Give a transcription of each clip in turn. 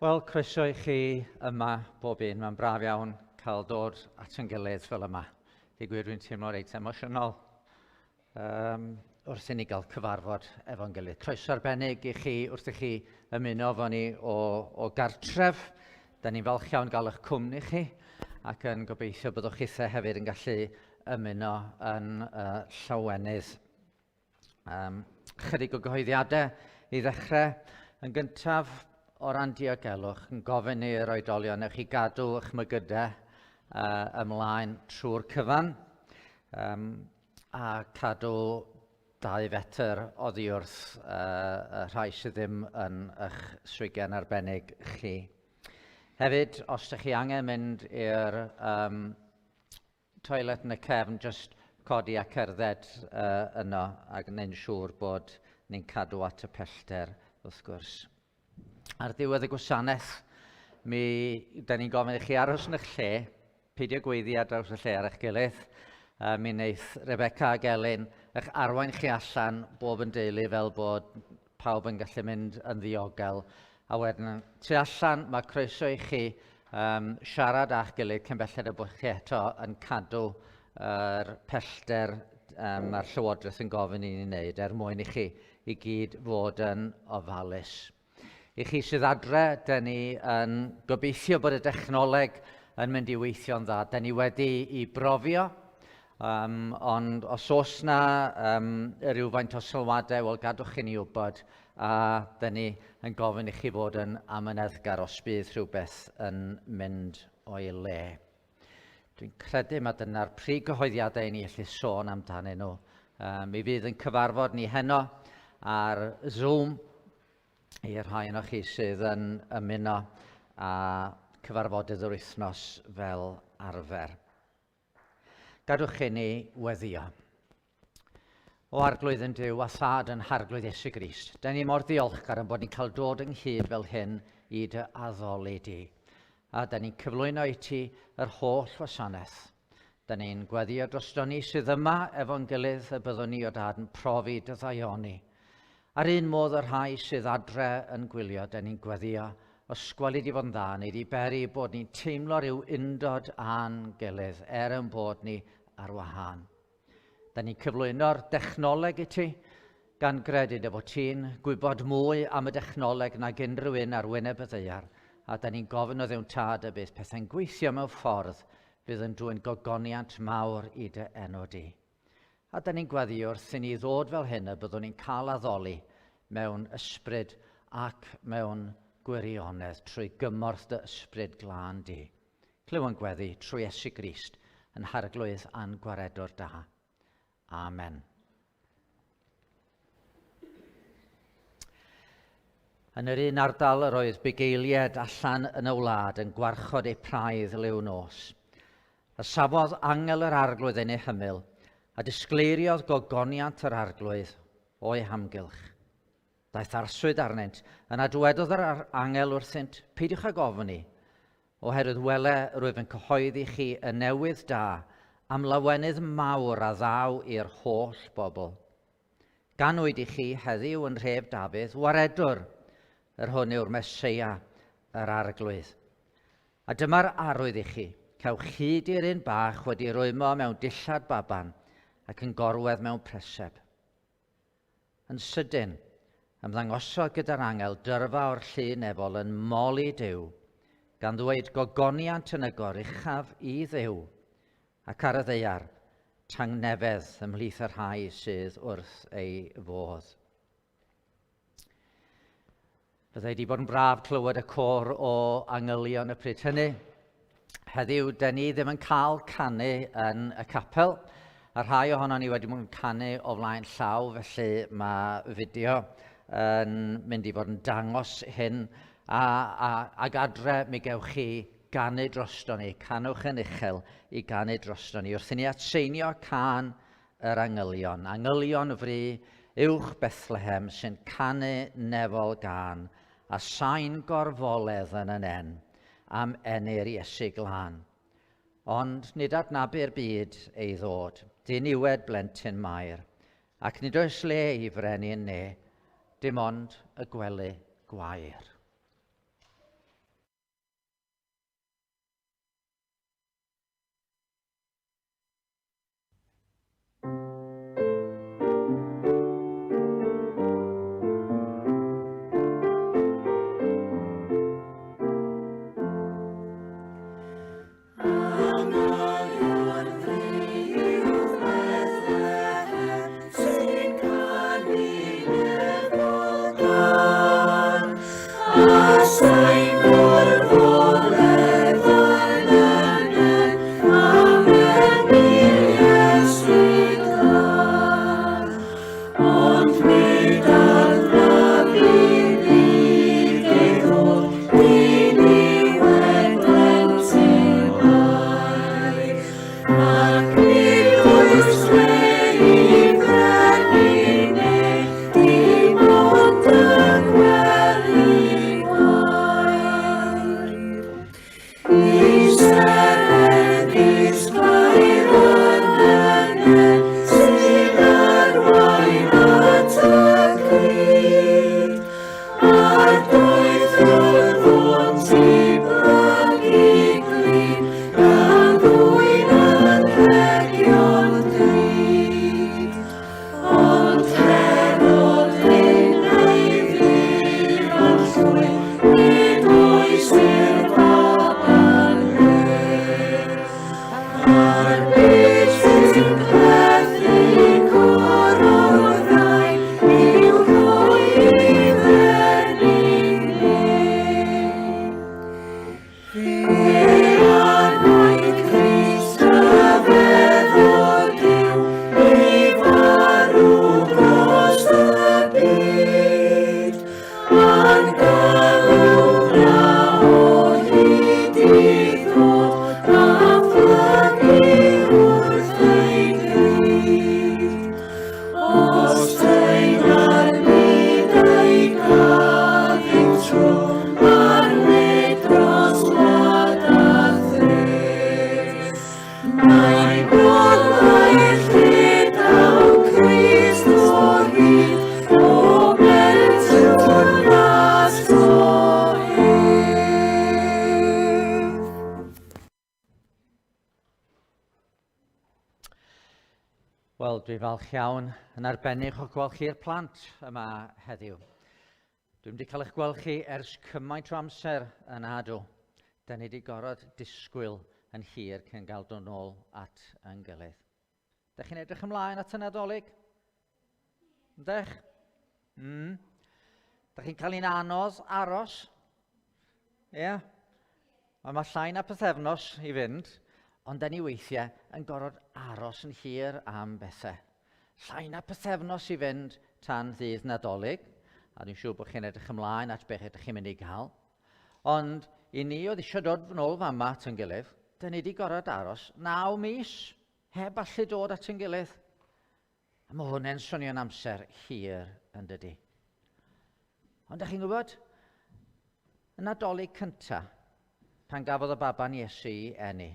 Wel, croeso i chi yma bob un. Mae'n braf iawn cael dod at yn gilydd fel yma. I gwir, dwi'n teimlo reit emosiynol um, wrth i ni gael cyfarfod efo'n gilydd. Croeso arbennig i chi wrth i chi ymuno efo ni o, o gartref. Da ni'n falch iawn gael eich cwmni chi ac yn gobeithio byddwch chithe hefyd yn gallu ymuno yn uh, llawenydd. Um, chydig o gyhoeddiadau i ddechrau. Yn gyntaf, o ran diogelwch, yn gofyn i'r oedolion ewch i gadw eich mygydau uh, ymlaen trwy'r cyfan um, a cadw 2 fetr oddi wrth uh, y rhai sydd ddim yn eich swigen arbennig chi. Hefyd, os ydych chi angen mynd i'r um, toilet yn y cefn, jyst codi a cerdded uh, yno a gwneud siŵr bod ni'n cadw at y pellter, wrth gwrs. Ar ddiwedd y gwasanaeth, mi da ni'n gofyn i chi aros yn eich lle, peidio gweiddi ar draws y lle ar eich gilydd. Uh, mi wneith Rebecca ac Elin eich arwain chi allan bob yn deulu fel bod pawb yn gallu mynd yn ddiogel. A wedyn, tu allan, mae croeso i chi um, siarad â'ch gilydd cyn belled y bod chi eto yn cadw yr pellter um, mae'r Llywodraeth yn gofyn i ni wneud er mwyn i chi i gyd fod yn ofalus. I chi sydd adre, dyn ni yn gobeithio bod y dechnoleg yn mynd i weithio'n dda. Dyn ni wedi i brofio, um, ond os oes na um, rhywfaint o sylwadau, wel gadwch chi ni wybod, a dyn ni yn gofyn i chi fod yn amyneddgar os bydd rhywbeth yn mynd o'i le. Dwi'n credu mae dyna'r prif gyhoeddiadau i ni allu sôn amdanyn nhw. Um, mi fydd yn cyfarfod ni heno ar Zoom i'r rhai yno chi sydd yn ymuno â cyfarfodydd yr wythnos fel arfer. Gadwch i ni weddio. O Arglwydd yn Duw a Thad yn Harglwydd Iesu Grist, da ni mor ddiolchgar am bod ni'n cael dod ynghyd fel hyn i dy addoli di. A da ni'n cyflwyno i ti yr holl wasanaeth. Da ni'n gweddio drosto ni sydd yma efo'n gilydd y byddwn ni o dad yn profi dy ddaioni. Ar un modd y rhai sydd adre yn gwylio, da ni'n gweddio, os gweli di fod yn dda, neu di beri bod ni'n teimlo rhyw undod â'n gilydd, er yn bod ni ar wahân. Da ni'n cyflwyno'r dechnoleg i ti, gan gredu dy fod ti'n gwybod mwy am y dechnoleg nag unrhyw un ar wyneb y ddaear, a da ni'n gofyn o Dduw'n Tad y bydd pethau'n gweithio mewn ffordd fydd yn dwyn gogoniant mawr i dy enw di. A da ni'n gweddi wrth i ni ddod fel hyn y byddwn ni'n cael addoli mewn ysbryd ac mewn gwirionedd trwy gymorth dy ysbryd glân di. Clyw yn gweddi trwy Iesu Grist yn Harglwydd a'n Gwaredwr da. Amen. Yn yr un ardal yr oedd bugeiliaid allan yn y wlad yn gwarchod eu praidd liw nos. A safodd angel yr arglwydd yn ei hymyl, a disgleiriodd gogoniant yr arglwydd o'i hamgylch. Daeth arswyd arnynt, yna dywedodd yr angel wrthynt, Peidiwch ag ofni, oherwydd wele rwyf yn cyhoeddi chi y newydd da am lawenydd mawr a ddaw i'r holl bobl. Ganwyd i chi heddiw yn nhref Dafydd waredwr, yr hwn yw'r Meseia, yr Arglwydd. A dyma'r arwydd i chi, cewch hyd i'r un bach wedi rwymo mewn dillad baban ac yn gorwedd mewn preseb. Yn sydyn, ymddangosodd gyda'r angel dyrfa o'r llu nefol yn moli Duw, gan ddweud gogoniant yn y goruchaf i Dduw, Ac ar y ddaear, tangnefedd ymhlith y rhai sydd wrth ei fodd. Byddai wedi bod yn braf clywed y côr o angylion y pryd hynny. Heddiw, dyn ni ddim yn cael canu yn y capel, a rhai ohono ni wedi bod yn canu o flaen llaw, felly mae fideo yn mynd i fod yn dangos hyn, a, a, ag adre mi gewch chi ganu drosto ni, canwch yn uchel i ganu drosto ni, wrth i ni atseinio cân yr angylion, angylion fri uwch Bethlehem sy'n canu nefol gân, a sain gorfoledd yn y nen, am eni'r Iesu glân. Ond nid adnabu'r byd ei ddod, diniwed blentyn Mair, ac nid oes le i frenin ne, dim ond y gwely gwair. A sain gorfoledd yn y nen, am eni'r Iesu glân. Ond nid argraf i byd ei ddod, diniwed blentyn ai. Ac nid oes lle i frenin neu dim ond y gwely gwair. I seren ddisglair yn y nen sy'n arwain at y cryd, a'r doethwr hwnt i blygu glin gan ddwyn anrhegion drud. Ond Herod ein eiddifa'n llwyr, nid oes i'r baban le. A'r byd sy'n plethu coronau i'w rhoi i frenin le. Fe anwyd Crist rhyfeddod Duw i farw dros y byd, a'n galw na o hyd i ddod a phlygu wrth ei gryd. Os teimla'r byd ei gadd i'w trwm ar le dros wlad a thref, mae golau llydaw Crist o hyd o bell at o ef. Wel, dwi'n falch iawn yn arbennig o gweld chi'r plant yma heddiw. Dwi'n wedi cael eich gweld chi ers cymaint o amser yn adw. Da ni wedi gorfod disgwyl yn hir cyn gael dod nôl at yn gilydd. Da chi'n edrych ymlaen at y Nadolig? Yndych? Da chi'n cael un anodd aros? Ie? Yeah. Mae ma llai na pythefnos i fynd, ond da ni weithiau yn gorfod aros yn hir am bethau. Llai na pythefnos i fynd tan ddydd Nadolig, a dwi'n siŵr bod chi'n edrych ymlaen at beth ydych chi'n mynd i gael. Ond i ni oedd eisiau dod yn ôl fama at yn gilydd, da ni wedi gorfod aros 9 mis heb allu dod at yn gilydd. A mae hwnna'n swnio'n amser hir yn dydi. Ond ydych chi'n gwybod, y Nadolig cynta, pan gafodd y baban Iesu i eni,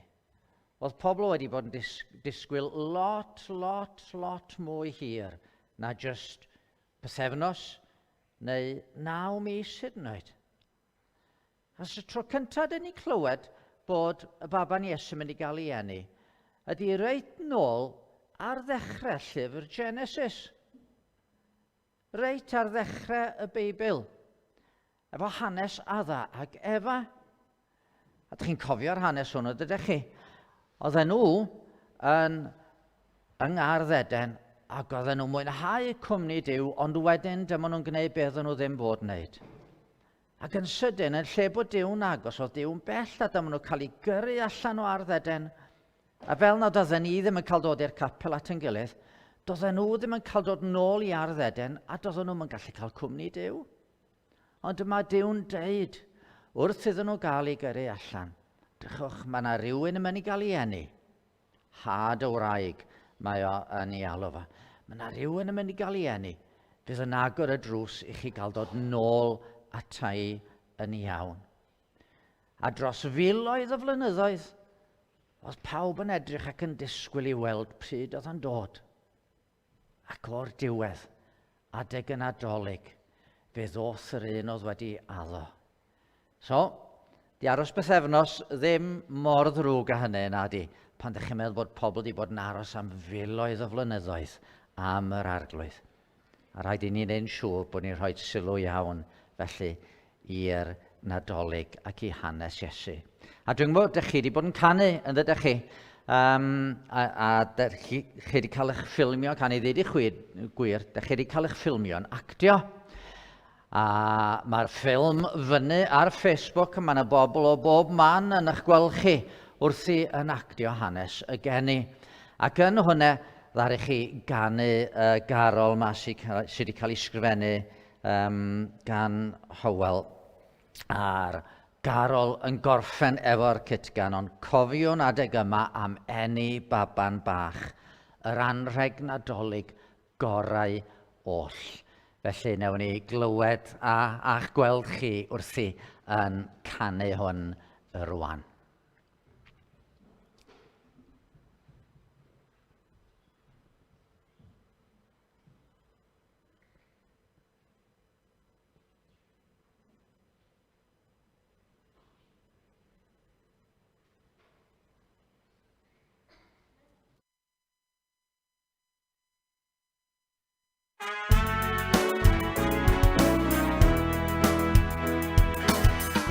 oedd pobl wedi bod yn dis disgwyl lot, lot, lot mwy hir na just pythefnos neu naw mis hyd yn oed. As y tro cyntaf dyn ni clywed bod y baban Iesu mynd i gael ei eni, ydy reit nôl ar ddechrau llyfr Genesis. Reit ar ddechrau y Beibl. Efo hanes Adda ac Efa. A dych chi'n cofio'r hanes hwnnw, dydych chi? Oedden nhw yn yng Ngardd Eden ac oedden nhw'n mwynhau cwmni Duw, ond wedyn dyma nhw'n gwneud beth oedden nhw ddim fod wneud. Ac yn sydyn, yn lle bod Duw'n agos, oedd Duw'n bell a dyma nhw cael eu gyrru allan o ardd Eden. A fel nad oedden ni ddim yn cael dod i'r capel at yn gilydd, doedden nhw ddim yn cael dod nôl i ardd Eden a doedden nhw'n gallu cael cwmni Duw. Ond dyma Duw'n deud, wrth iddyn nhw gael eu gyrru allan, drychwch, mae yna rhywun yn mynd i gael ei eni. Had y wraig, mae o yn ei alw fo. Mae yna rhywun yn mynd i gael ei eni. Fydd yn agor y drws i chi gael dod nôl ata i yn iawn. A dros filoedd o flynyddoedd, oedd pawb yn edrych ac yn disgwyl i weld pryd oedd o'n dod. Ac o'r diwedd, adeg y Nadolig, fe ddoth yr un oedd wedi addo. So, di aros bythefnos ddim mor ddrwg â hynny, na di, pan ddech chi'n meddwl bod pobl wedi bod yn aros am filoedd o flynyddoedd am yr arglwydd. A rhaid i ni wneud yn siŵr bod ni'n rhoi sylw iawn felly i'r Nadolig ac i hanes Iesu. A dwi'n gwybod, dych chi wedi bod yn canu, yn dydych chi? Um, a a dych chi, chi wedi cael eich ffilmio, canu ddweud i chwi gwir, dych chi wedi cael eich ffilmio'n actio. A mae'r ffilm fyny ar Facebook, mae yna bobl o bob man yn eich gweld chi wrthi yn actio hanes y geni. Ac yn hwnna, ddaru chi ganu y garol ma sy, sy wedi cael ei sgrifennu um, gan Howell. A'r garol yn gorffen efo'r cytgan, ond cofiwn adeg yma am eni baban bach, yr anrheg Nadolig gorau oll. Felly newn ni glywed a a'ch gweld chi wrthi yn canu hwn rwan.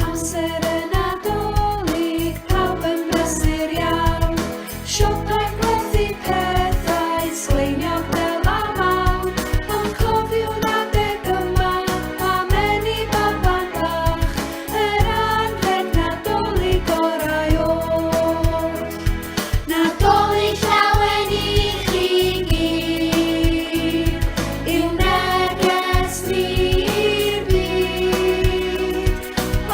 Amser y Nadolig, pawb yn brysur iawn. Siopau'n gwerthu pethau, sgleiniog del a mawr. Ond cofiwn adeg yma, am eni baban bach, yr anrheg Nadolig gorau oll. Nadolig llawen i chi gyd, yw neges ni i'r byd.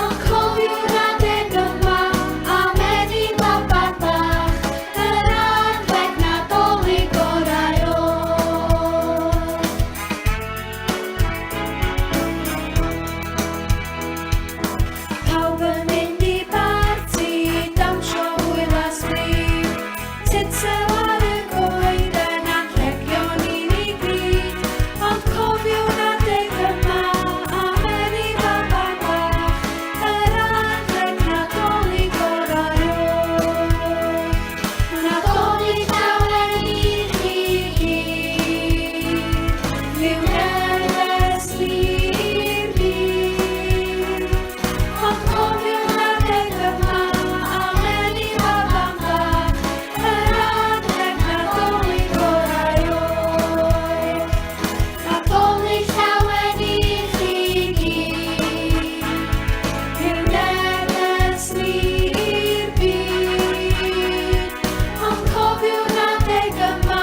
Ond cofiw'r adeg yma, am eni baban bach, yr anrheg Nadolig orau oll. Pawb yn mynd i barti, dawnsio, hwyl a sbri. Tinsel ar y goeden, anrhegion i ni gyd. Ond cofiwn adeg yma, am eri baban bach, yr anrheg Nadolig orau oll. Nadolig llawen i chi gyd, yw neges ni i'r byd. Ond cofiwn adeg yma, am eni baban bach, yr anrheg Nadolig orau oll. Nadolig llawen i chi gyd, yw neges ni i'r byd. Ond cofiwn adeg yma,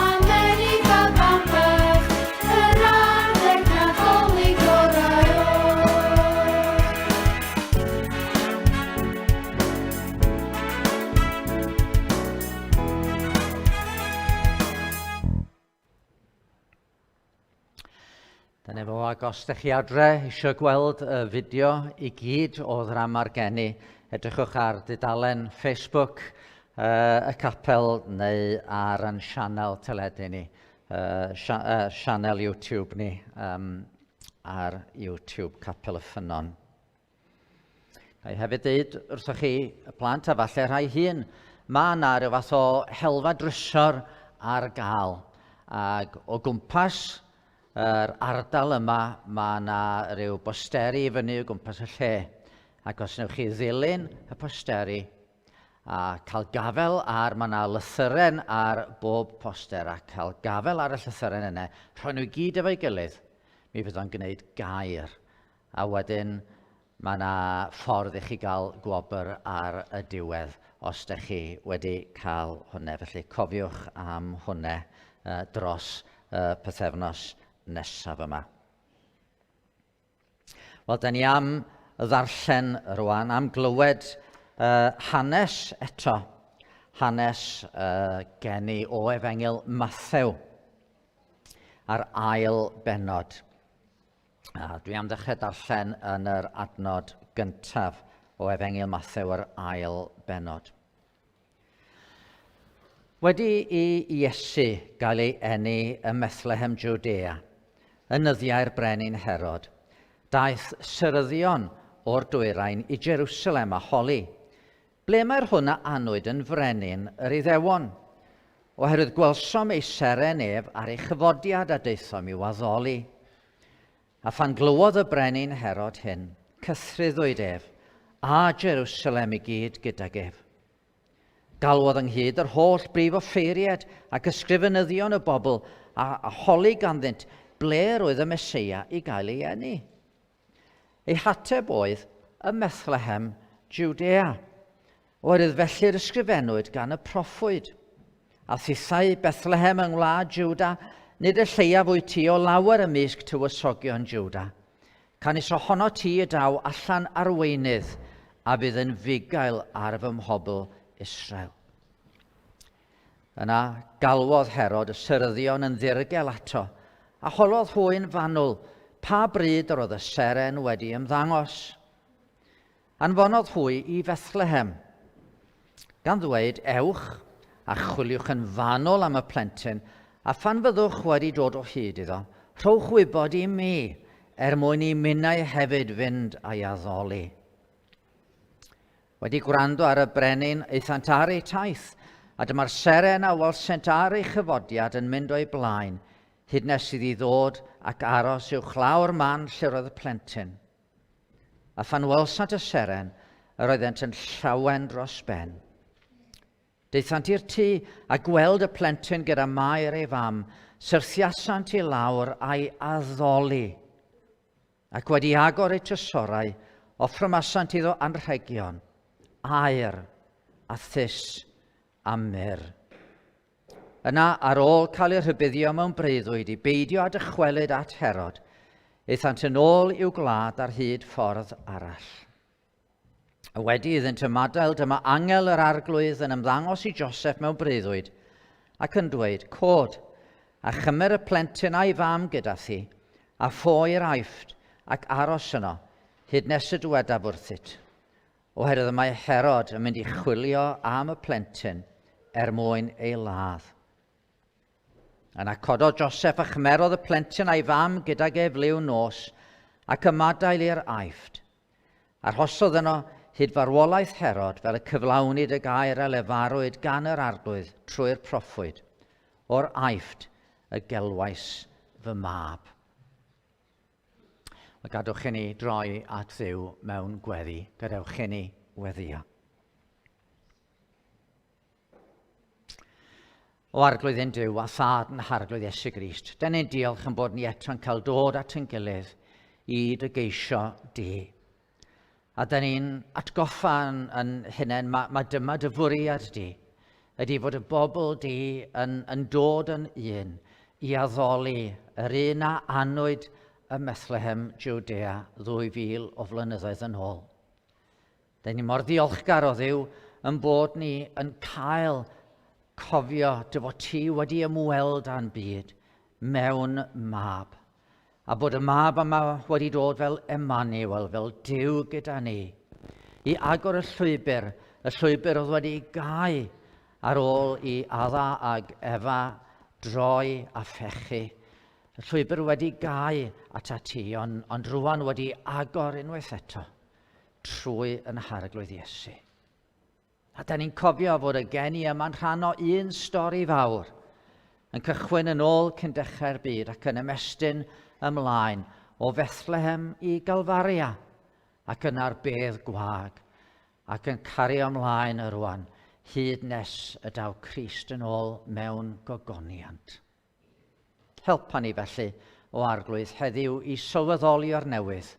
am eni baban bach, yr adeg Nadolig orau oll. Dyna fo, ac os ydych chi adre eisiau gweld y fideo i gyd o ddrama'r geni, edrychwch ar dudalen Facebook uh, y capel neu ar ein sianel teledu ni, uh, sia, uh, sianel YouTube ni um, ar YouTube Capel y Ffynnon. Ga i hefyd ddeud wrthoch chi, y plant a falle rhai hŷn, mae yna rhyw fath o helfa drysor ar gael. Ac o gwmpas yr ardal yma, mae yna rhyw bosteri i fyny o gwmpas y lle. Ac os wnewch chi ddilyn y posteri a cael gafel ar, mae yna lythyren ar bob poster, a cael gafel ar y llythyren yna, rhoi nhw i gyd efo'i gilydd, mi fydd o'n gwneud gair. A wedyn mae yna ffordd i chi gael gwobr ar y diwedd os ydych chi wedi cael hwnna. Felly cofiwch am hwnna uh, dros y uh, pythefnos nesaf yma. Wel, da ni am ddarllen rwan, am glywed uh, hanes eto, hanes uh, geni o Efengyl Mathew a'r ail bennod. A dwi am ddechrau darllen yn yr adnod gyntaf o Efengyl Mathew yr ail bennod. Wedi i Iesu gael ei eni ym Methlehem Jwdea, yn nyddiau'r brenin Herod, daeth seryddion o'r dwyrain i Jerusalem a holi, Ble mae'r hwn a anwyd yn frenin yr Iddewon? Oherwydd gwelsom ei seren ef ar ei chyfodiad a daethom i'w addoli. A phan glywodd y brenin Herod hyn, cythruddwyd ef, a Jerusalem i gyd gydag ef. Galwodd ynghyd yr holl brif offeiriaid ac ysgrifenyddion y bobl a, a holi ganddynt ble yr oedd y Meseia i gael ei eni. Ei hateb oedd, Ym Methlehem, Jwdea. Oherwydd felly'r ysgrifennwyd gan y proffwyd. A thithau, Bethlehem yng ngwlad Jwda, nid y lleiaf wyt ti o lawer ymysg tywysogion Jwda. Canys ohono ti y daw allan arweinydd a fydd yn fugail ar fy mhobl Israel. Yna galwodd Herod y seryddion yn ddirgel ato, a holodd hwy'n fanwl pa bryd yr oedd y seren wedi ymddangos. Anfonodd hwy i Fethlehem, gan ddweud, Ewch, a chwiliwch yn fanwl am y plentyn, a phan fyddwch wedi dod o hyd iddo, rhowch wybod i mi, er mwyn i minnau hefyd fynd a'i addoli. Wedi gwrando ar y brenin, aethant ar eu taith, a dyma'r seren a welsent ar ei chyfodiad yn mynd o'i blaen, hyd nes iddi ddod ac aros uwchlaw'r man lle roedd y plentyn. A phan welsant y seren, yr oeddent yn llawen dros ben. Daethant i'r tŷ a gweld y plentyn gyda Mair ei fam, syrthiasant i lawr a'i addoli. Ac wedi agor eu trysorau, offrymasant iddo anrhegion, aur, a thus, a myrr. Yna, ar ôl cael eu rhybuddio mewn breuddwyd i beidio â dychwelyd at Herod, aethant yn ôl i'w gwlad ar hyd ffordd arall. A wedi iddynt ymadael, dyma angel yr arglwydd yn ymddangos i Joseph mewn breuddwyd ac yn dweud, Cod, a chymer y plentyn a'i fam gyda thi, a ffo i'r Aifft, ac aros yno, hyd nes y dywedaf wrthyt. Oherwydd y mae Herod yn mynd i chwilio am y plentyn er mwyn ei ladd. Yna cododd Joseph a chymerodd y plentyn a'i fam gydag ef liw nos ac ymadael i'r Aifft. Arhosodd yno hyd farwolaeth Herod fel y cyflawnid y gair a lefarwyd gan yr Arglwydd trwy'r proffwyd, O'r Aifft y gelwais fy mab. Wel, gadwch i ni droi at Dduw mewn gweddi. Gadewch i ni weddïo. O Arglwydd ein Duw a Thad yn Harglwydd Iesu Grist, dyn ni'n diolch yn bod ni eto'n cael dod at ein gilydd i dy geisio di. A dyn ni'n atgoffa yn, yn hunain, mae, mae dyma dy fwriad di, ydy fod y bobl di yn, yn dod yn un i addoli yr un a anwyd ym Methlehem, Jwdea, 2000 o flynyddoedd yn ôl. Dyn ni mor ddiolchgar o Dduw yn bod ni yn cael cofio dy fod ti wedi ymweld â'n byd mewn mab. A bod y mab yma wedi dod fel Emmanuel, fel Duw gyda ni, i agor y llwybr, y llwybr oedd wedi gau ar ôl i Adda ag Efa droi a phechu. Y llwybr wedi gau at ti, ond, ond rwan wedi agor unwaith eto trwy yn Harglwydd Iesu. A da ni'n cofio fod y geni yma'n rhan o un stori fawr, yn cychwyn yn ôl cyn dechrau'r byd ac yn ymestyn ymlaen o Fethlehem i Galfaria ac yna'r bedd gwag ac yn cario ymlaen y rwan hyd nes y daw Crist yn ôl mewn gogoniant. Helpa ni felly, o Arglwydd, heddiw i sylweddoli o'r newydd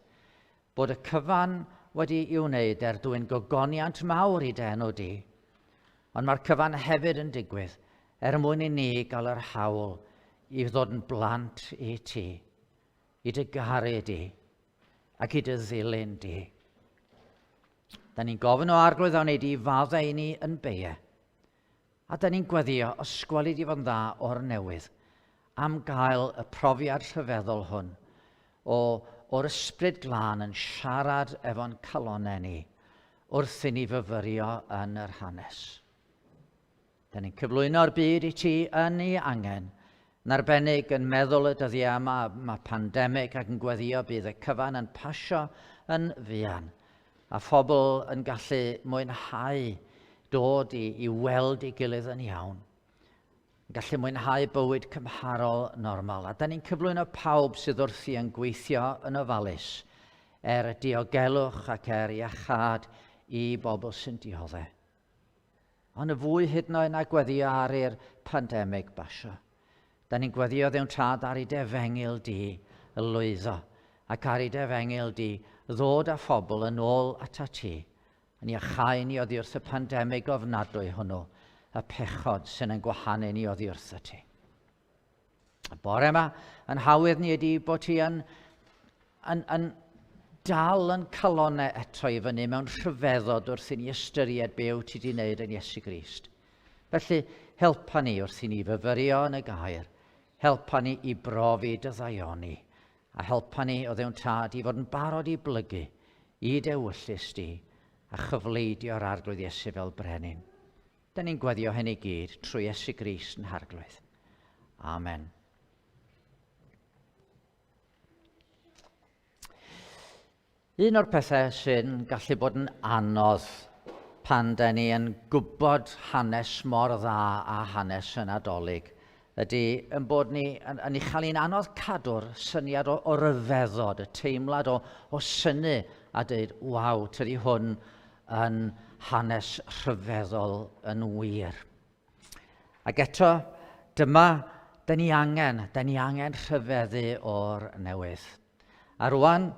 bod y cyfan wedi i'w wneud er dwyn gogoniant mawr i dy enw di. Ond mae'r cyfan hefyd yn digwydd er mwyn i ni gael yr hawl i ddod yn blant i ti, i dy garu di, ac i dy ddilyn di. Da ni'n gofyn o Arglwydd a wneud i faddau i ni yn beie. A da ni'n gweddio, os gweli di fod yn dda o'r newydd, am gael y profiad rhyfeddol hwn o, o'r ysbryd glân yn siarad efo'n calonau ni wrth i ni fyfyrio yn yr hanes. Da ni'n cyflwyno'r byd i ti yn ei angen, yn arbennig yn meddwl y dyddiau yma, mae pandemig ac yn gweddio bydd y cyfan yn pasio yn fuan. A phobl yn gallu mwynhau dod i, i weld ei gilydd yn iawn. Yn gallu mwynhau bywyd cymharol normal. A da ni'n cyflwyno pawb sydd wrthi yn gweithio yn ofalus er diogelwch ac er iachâd i bobl sy'n dioddef. Ond y fwy hyd yn oed na gweddio ar i'r pandemig basio. Da ni'n gweddio Dduw'n Tad ar i dy efengyl di lwyddo ac ar i dy efengyl di ddod â phobl yn ôl atat ti, yn iachau ni oddi wrth y pandemig ofnadwy hwnnw, y pechod sy'n yn gwahanu ni oddi wrtho ti. Y bore yma, yn hawydd ni ydy bod ti yn, yn, yn dal yn calonau eto i fyny mewn rhyfeddod wrth i ni ystyried be wyt ti wedi wneud yn Iesu Grist. Felly, helpa ni wrth i ni fyfyrio yn y gair, helpa ni i brofi dy ddaioni, a helpa ni o ddewn tad i fod yn barod i blygu i dewyllys di a chyfleidio'r Arglwydd Iesu fel brenin. Da ni'n gweddio hyn i gyd trwy Iesu Grist yn Harglwydd. Amen. Un o'r pethau sy'n gallu bod yn anodd pan da ni yn gwybod hanes mor dda a hanes y Nadolig ydy yn bod ni yn, yn ei chael hi'n anodd cadw'r syniad o, o ryfeddod, y teimlad o, o synnu a dweud, waw, tydi hwn yn hanes rhyfeddol yn wir. Ac eto, dyma, da ni angen, da ni angen rhyfeddu o'r newydd. A rwan,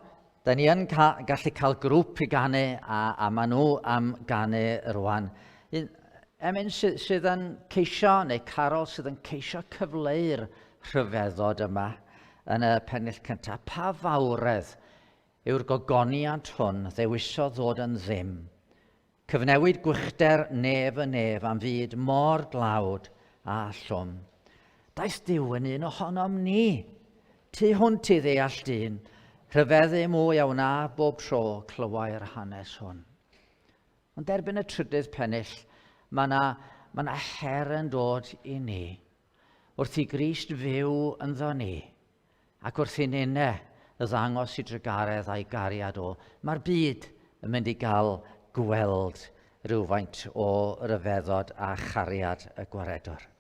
da ni yn ca gallu cael grŵp i ganu, a, a maen nhw am ganu rwan. Un, emyn sydd, sydd yn ceisio, neu carol sydd yn ceisio cyfleu'r rhyfeddod yma yn y pennill cyntaf. Pa fawredd yw'r gogoniant hwn ddewisodd ddod yn ddim. Cyfnewid gwychder nef y nef am fyd mor dlawd a llwm. Daeth Duw yn un ohonom ni. Tu hwnt i ddeall dyn, rhyfeddu mwy a wna bob tro clywai'r hanes hwn. Ond erbyn y trydydd pennill, mae yna mae yna her yn dod i ni. Wrth i Grist fyw ynddo ni, Ac wrth i ninne ddangos i drugaredd a'i gariad o, mae'r byd yn mynd i gael gweld rhywfaint o ryfeddod a chariad y Gwaredwr.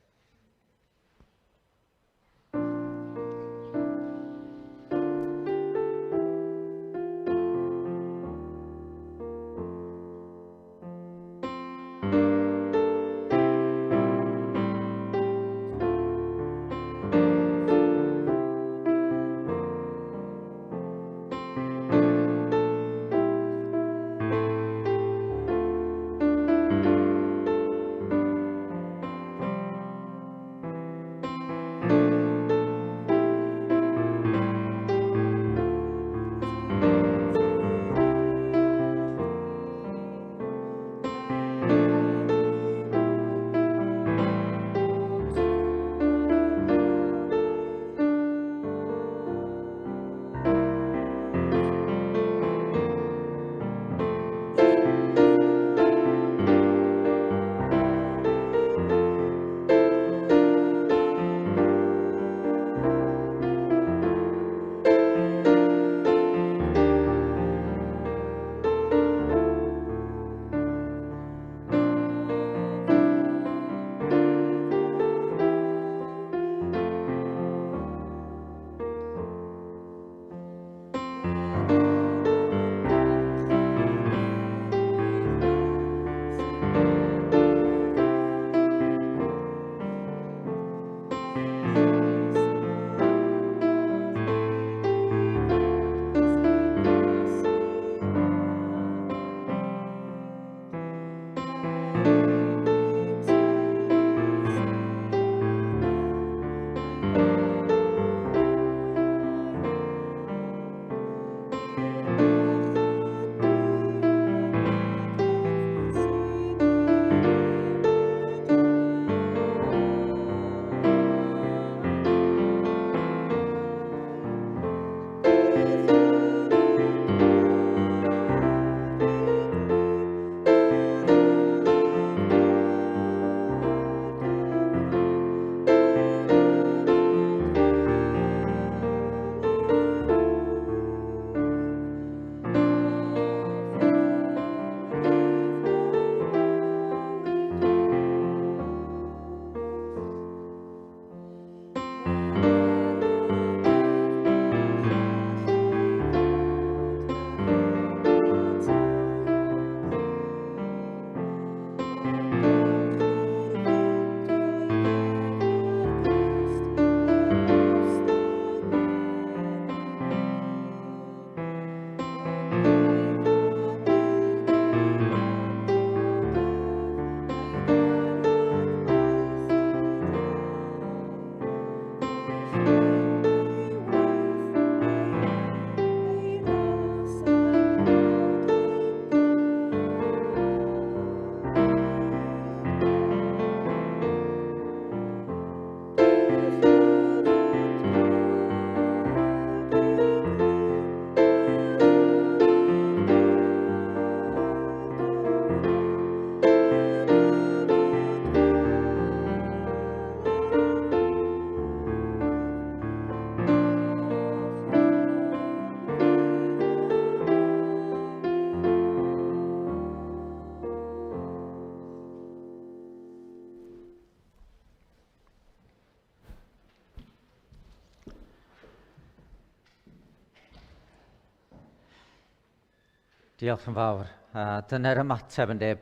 Diolch yn fawr. A dyna'r ymateb yn de,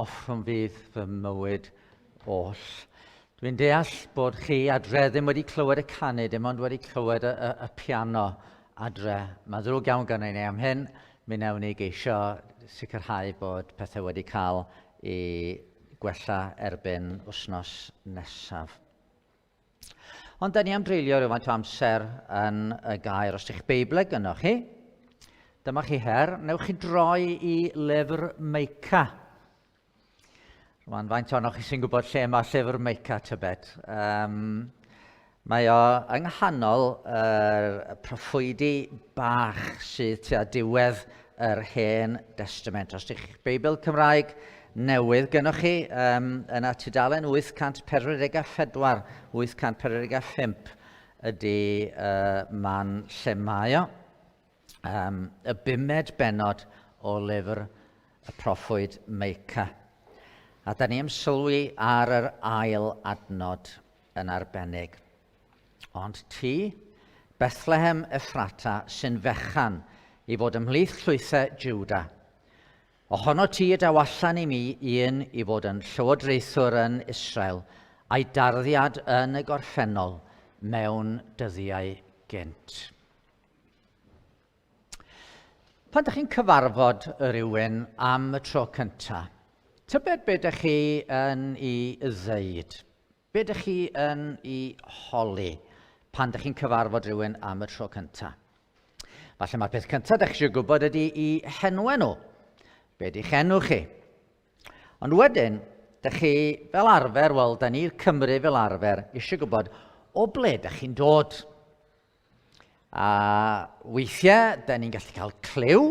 offrwm fydd fy mywyd oll. Dwi'n deall bod chi adre ddim wedi clywed y canu, dim ond wedi clywed y, y, y piano adre. Mae'n ddrwg iawn gan ni am hyn. Mi wnawn ni geisio sicrhau bod pethau wedi cael i gwella erbyn wythnos nesaf. Ond da ni am dreulio rhywfaint o amser yn y gair. Os ydych Beibleg gynnwch chi, dyma chi her, newch chi droi i lyfr Meica. Rwan, faint ohonoch chi sy'n gwybod lle mae llyfr Meica, tybed? Um, mae o yng nghanol yr proffwydi bach sydd tua diwedd yr Hen Destament. Os ydych Beibl Cymraeg newydd gynnwch chi, um, yna tudalen 844, 845 ydy uh, man lle mae o. Um, y bumed benod o lyfr y proffwyd Meica. A da ni am sylwi ar yr ail adnod yn arbennig. Ond ti, Bethlehem Ephrata, sy'n fechan i fod ymhlith llwythau Juda, ohono ti y daw allan i mi un i fod yn llywodraethwr yn Israel, a'i darddiad yn y gorffennol mewn dyddiau gynt. Pan ydych chi'n cyfarfod rhywun am y tro cyntaf, tybed be ydych chi yn ei ddeud? Be ydych chi yn ei holi pan ydych chi'n cyfarfod rhywun am y tro cyntaf? Falle mae'r peth cyntaf ydych chi eisiau gwybod ydy i henwe nhw. Be ydych enw chi? Ond wedyn, ydych chi fel arfer, wel, da ni'r Cymru fel arfer, eisiau gwybod o ble ydych chi'n dod. A weithiau, da ni'n gallu cael clyw,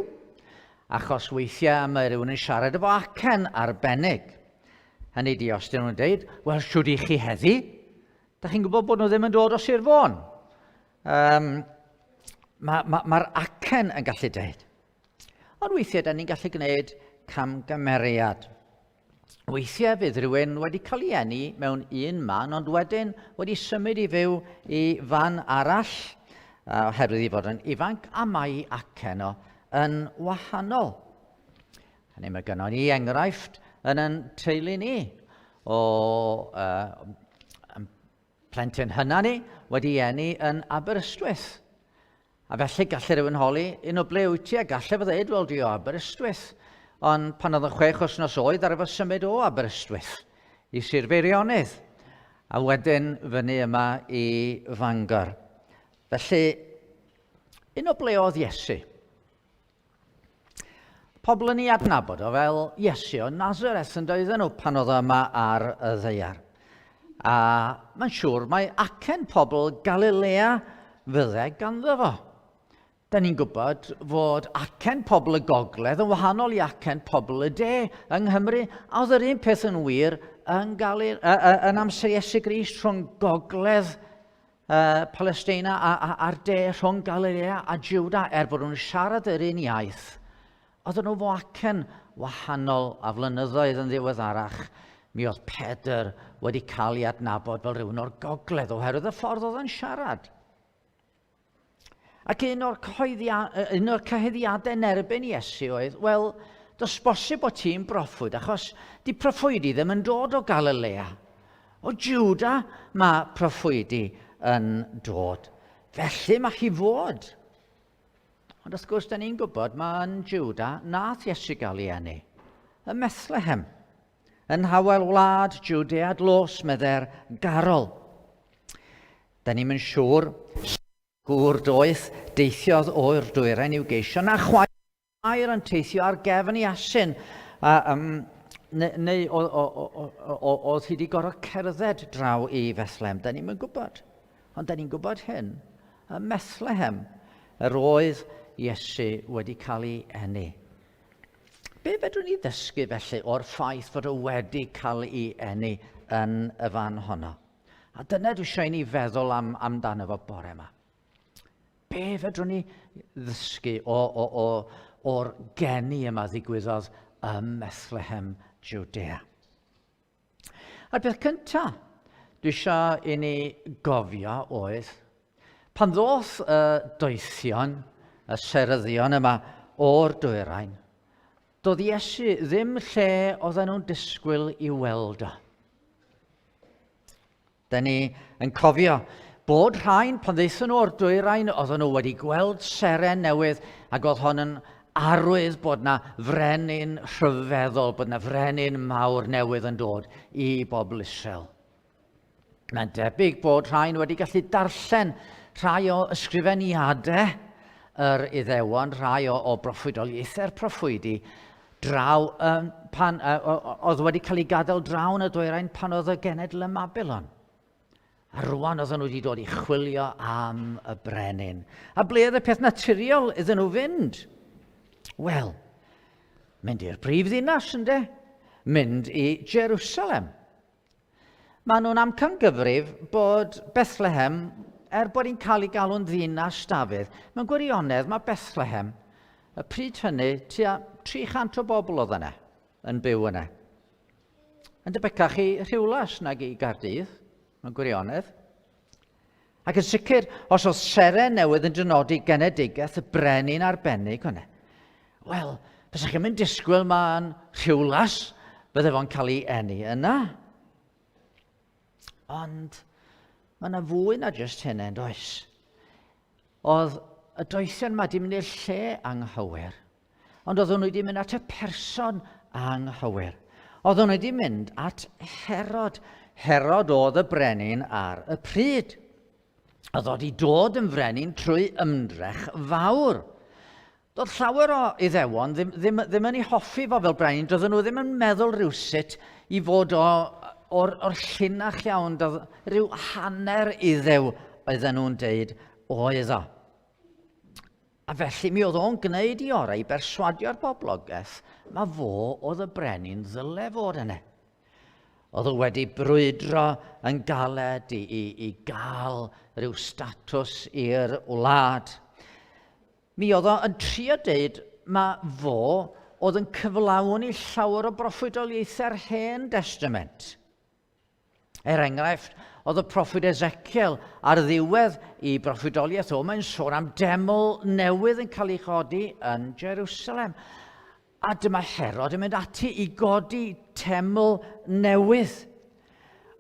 achos weithiau mae rhywun yn siarad efo acen arbennig. Hynny di, os dyn nhw'n deud, wel, siwr i chi heddi, da chi'n gwybod bod nhw ddim yn dod o Sir Fôn. Um, Mae'r ma, ma, ma acen yn gallu deud. Ond weithiau, da ni'n gallu gwneud camgymeriad. Weithiau fydd rhywun wedi cael ei eni mewn un man, ond wedyn wedi symud i fyw i fan arall, oherwydd ei fod yn ifanc, a mae acen o yn wahanol. Hynny mae gynnon ni enghraifft yn yn teulu ni o plentyn hynna ni wedi eni yn Aberystwyth. A felly gallai rhywun holi, un o ble wyt ti? A gallai fo ddeud, wel, dwi o Aberystwyth. Ond pan oedd yn chwech wythnos oed, ar efo symud o Aberystwyth i Sir Feirionnydd, a wedyn fyny yma i Fangor. Felly, un o ble oedd Iesu? Pobl yn ei adnabod o fel Iesu o Nazareth yn doedden nhw pan oedd o yma ar y ddaear. A mae'n siŵr mae acen pobl Galilea fydde ganddo fo. Da ni'n gwybod fod acen pobl y gogledd yn wahanol i acen pobl y de yng Nghymru, a oedd yr un peth yn wir yn, Galil, yn amser Iesu Grist rhwng gogledd uh, Palesteina a, a, a'r de rhwng Galilea a Juda, er bod nhw'n siarad yr un iaith, oedden nhw fo acen wahanol a flynyddoedd yn ddiweddarach, mi oedd Pedr wedi cael ei adnabod fel rhywun o'r gogledd oherwydd y ffordd oedd yn siarad. Ac un o'r, un o'r cyhuddiadau yn erbyn Iesu oedd, wel, does bosib bod ti'n broffwyd, achos di proffwydi ddim yn dod o Galilea. O Juda mae proffwydi yn dod. Felly mae chi fod. Ond wrth gwrs, da ni'n gwybod mae yn Juda nath Iesu gael ei eni. Ym Methlehem. Yn nhawel wlad Jwdea dlos, medde'r garol. Da ni'm yn siŵr gŵr doeth deithiodd o'r dwyrain i'w geisio, na chwaer yn teithio ar gefn i asyn, a, um, neu, neu oedd hi wedi gorfod cerdded draw i Fethlehem. Da ni'm yn gwybod. Ond da ni'n gwybod hyn. Ym Methlehem yr oedd Iesu wedi cael ei eni. Be fedrwn ni ddysgu felly o'r ffaith fod o wedi cael ei eni yn y fan honno? A dyna dwi eisiau i ni feddwl am, amdano fo bore yma. Be fedrwn ni ddysgu o, o, o, o'r geni yma ddigwyddodd ym Methlehem, Judea? A'r peth cyntaf dwi eisiau i ni gofio oedd, pan ddoth y doethion, y seryddion yma o'r dwyrain, Doedd Iesu ddim lle oedden nhw'n disgwyl i weld o. Da ni yn cofio bod rhain, pan ddaethon nhw o'r dwyrain, oedden nhw wedi gweld seren newydd ac oedd hon yn arwydd bod na frenin rhyfeddol, bod na frenin mawr newydd yn dod i bobl Israel. Mae'n debyg bod rhain wedi gallu darllen rhai o ysgrifeniadau yr Iddewon, rhai o, o broffwydoliaethau'r proffwydi, draw, um, pan, uh, oedd wedi cael ei gadael draw yn y dwyrain pan oedd y genedl ym Mabylon. A rwan oedden nhw wedi dod i chwilio am y brenin. A ble oedd y peth naturiol iddyn nhw fynd? Wel, mynd i'r brif ddinas, ynddo? Mynd i Jerusalem. Maen nhw'n amcangyfrif bod Bethlehem, er bod hi'n cael ei galw'n ddinas Dafydd, mewn gwirionedd mae Bethlehem, y pryd hynny, tua 300 o bobl oedd yna, yn byw yna. Yn debycach i Rhiwlas nag i Gaerdydd, mewn gwirionedd. Ac yn sicr, os oedd seren newydd yn dynodi genedigaeth y brenin arbennig hwnna, wel, fysa chi'n mynd disgwyl ma'n Rhiwlas, bydde fo'n cael ei eni yna. Ond mae yna fwy na jyst hynny, yn does? Oedd y doethion yma di mynd i'r lle anghywir. Ond oeddwn nhw wedi mynd at y person anghywir. Oeddwn nhw wedi mynd at Herod. Herod oedd y brenin ar y pryd. Oedd wedi dod yn frenin trwy ymdrech fawr. Doedd llawer o Iddewon ddim, ddim, ddim yn ei hoffi fo fel brenin. Doedden nhw ddim yn meddwl rhywsut i fod o, o'r, or llinach iawn. Doedd rhyw hanner Iddew oedden nhw'n deud oedd o. A felly mi oedd o'n gwneud i orau i berswadio'r boblogaeth ma fo oedd y brenin ddyle fod yna. Oedd o wedi brwydro yn galed i, i, i gael rhyw statws i'r wlad. Mi oedd o yn trio deud ma fo oedd yn cyflawni llawer o broffwydoliaethau'r Hen Destament. Er enghraifft, oedd y proffwyd Ezekiel ar ddiwedd i broffwydoliaeth o, mae'n sôn am deml newydd yn cael ei chodi yn Jerusalem. A dyma Herod yn mynd ati i godi teml newydd.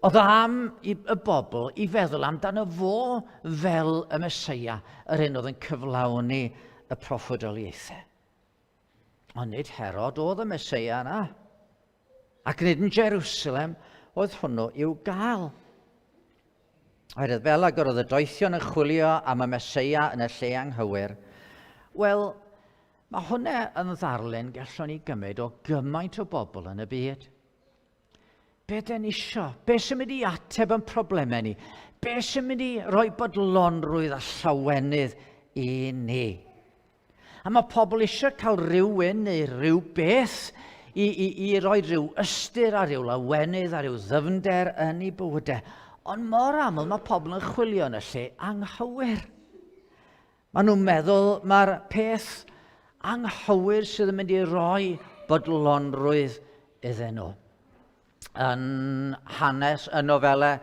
Oedd am i y bobl i feddwl amdano fo fel y Mesoea, yr un oedd yn cyflawni y proffwydoliaethau. Ond nid Herod oedd y Meseia yna. Ac nid yn Jerusalem oedd hwnnw i'w gael. Oherwydd fel ag yr oedd y doethion yn chwilio am y Meseia yn y lle anghywir, wel, mae hwnna yn ddarlun gallwn ni gymryd o gymaint o bobl yn y byd. Be dyn ni isio? Be sy'n mynd i ateb yn problemau ni? Be sy'n mynd i roi bodlonrwydd a llawenydd i ni? A mae pobl eisiau cael rhywun neu rhyw beth i, i, i roi rhyw ystyr a rhyw lawenydd a rhyw ddyfnder yn eu bywydau. Ond mor aml mae pobl yn chwilio yn y lle anghywir. Maen nhw'n meddwl mae'r peth anghywir sydd yn mynd i roi bodlonrwydd iddyn nhw. yn hanes y nofelau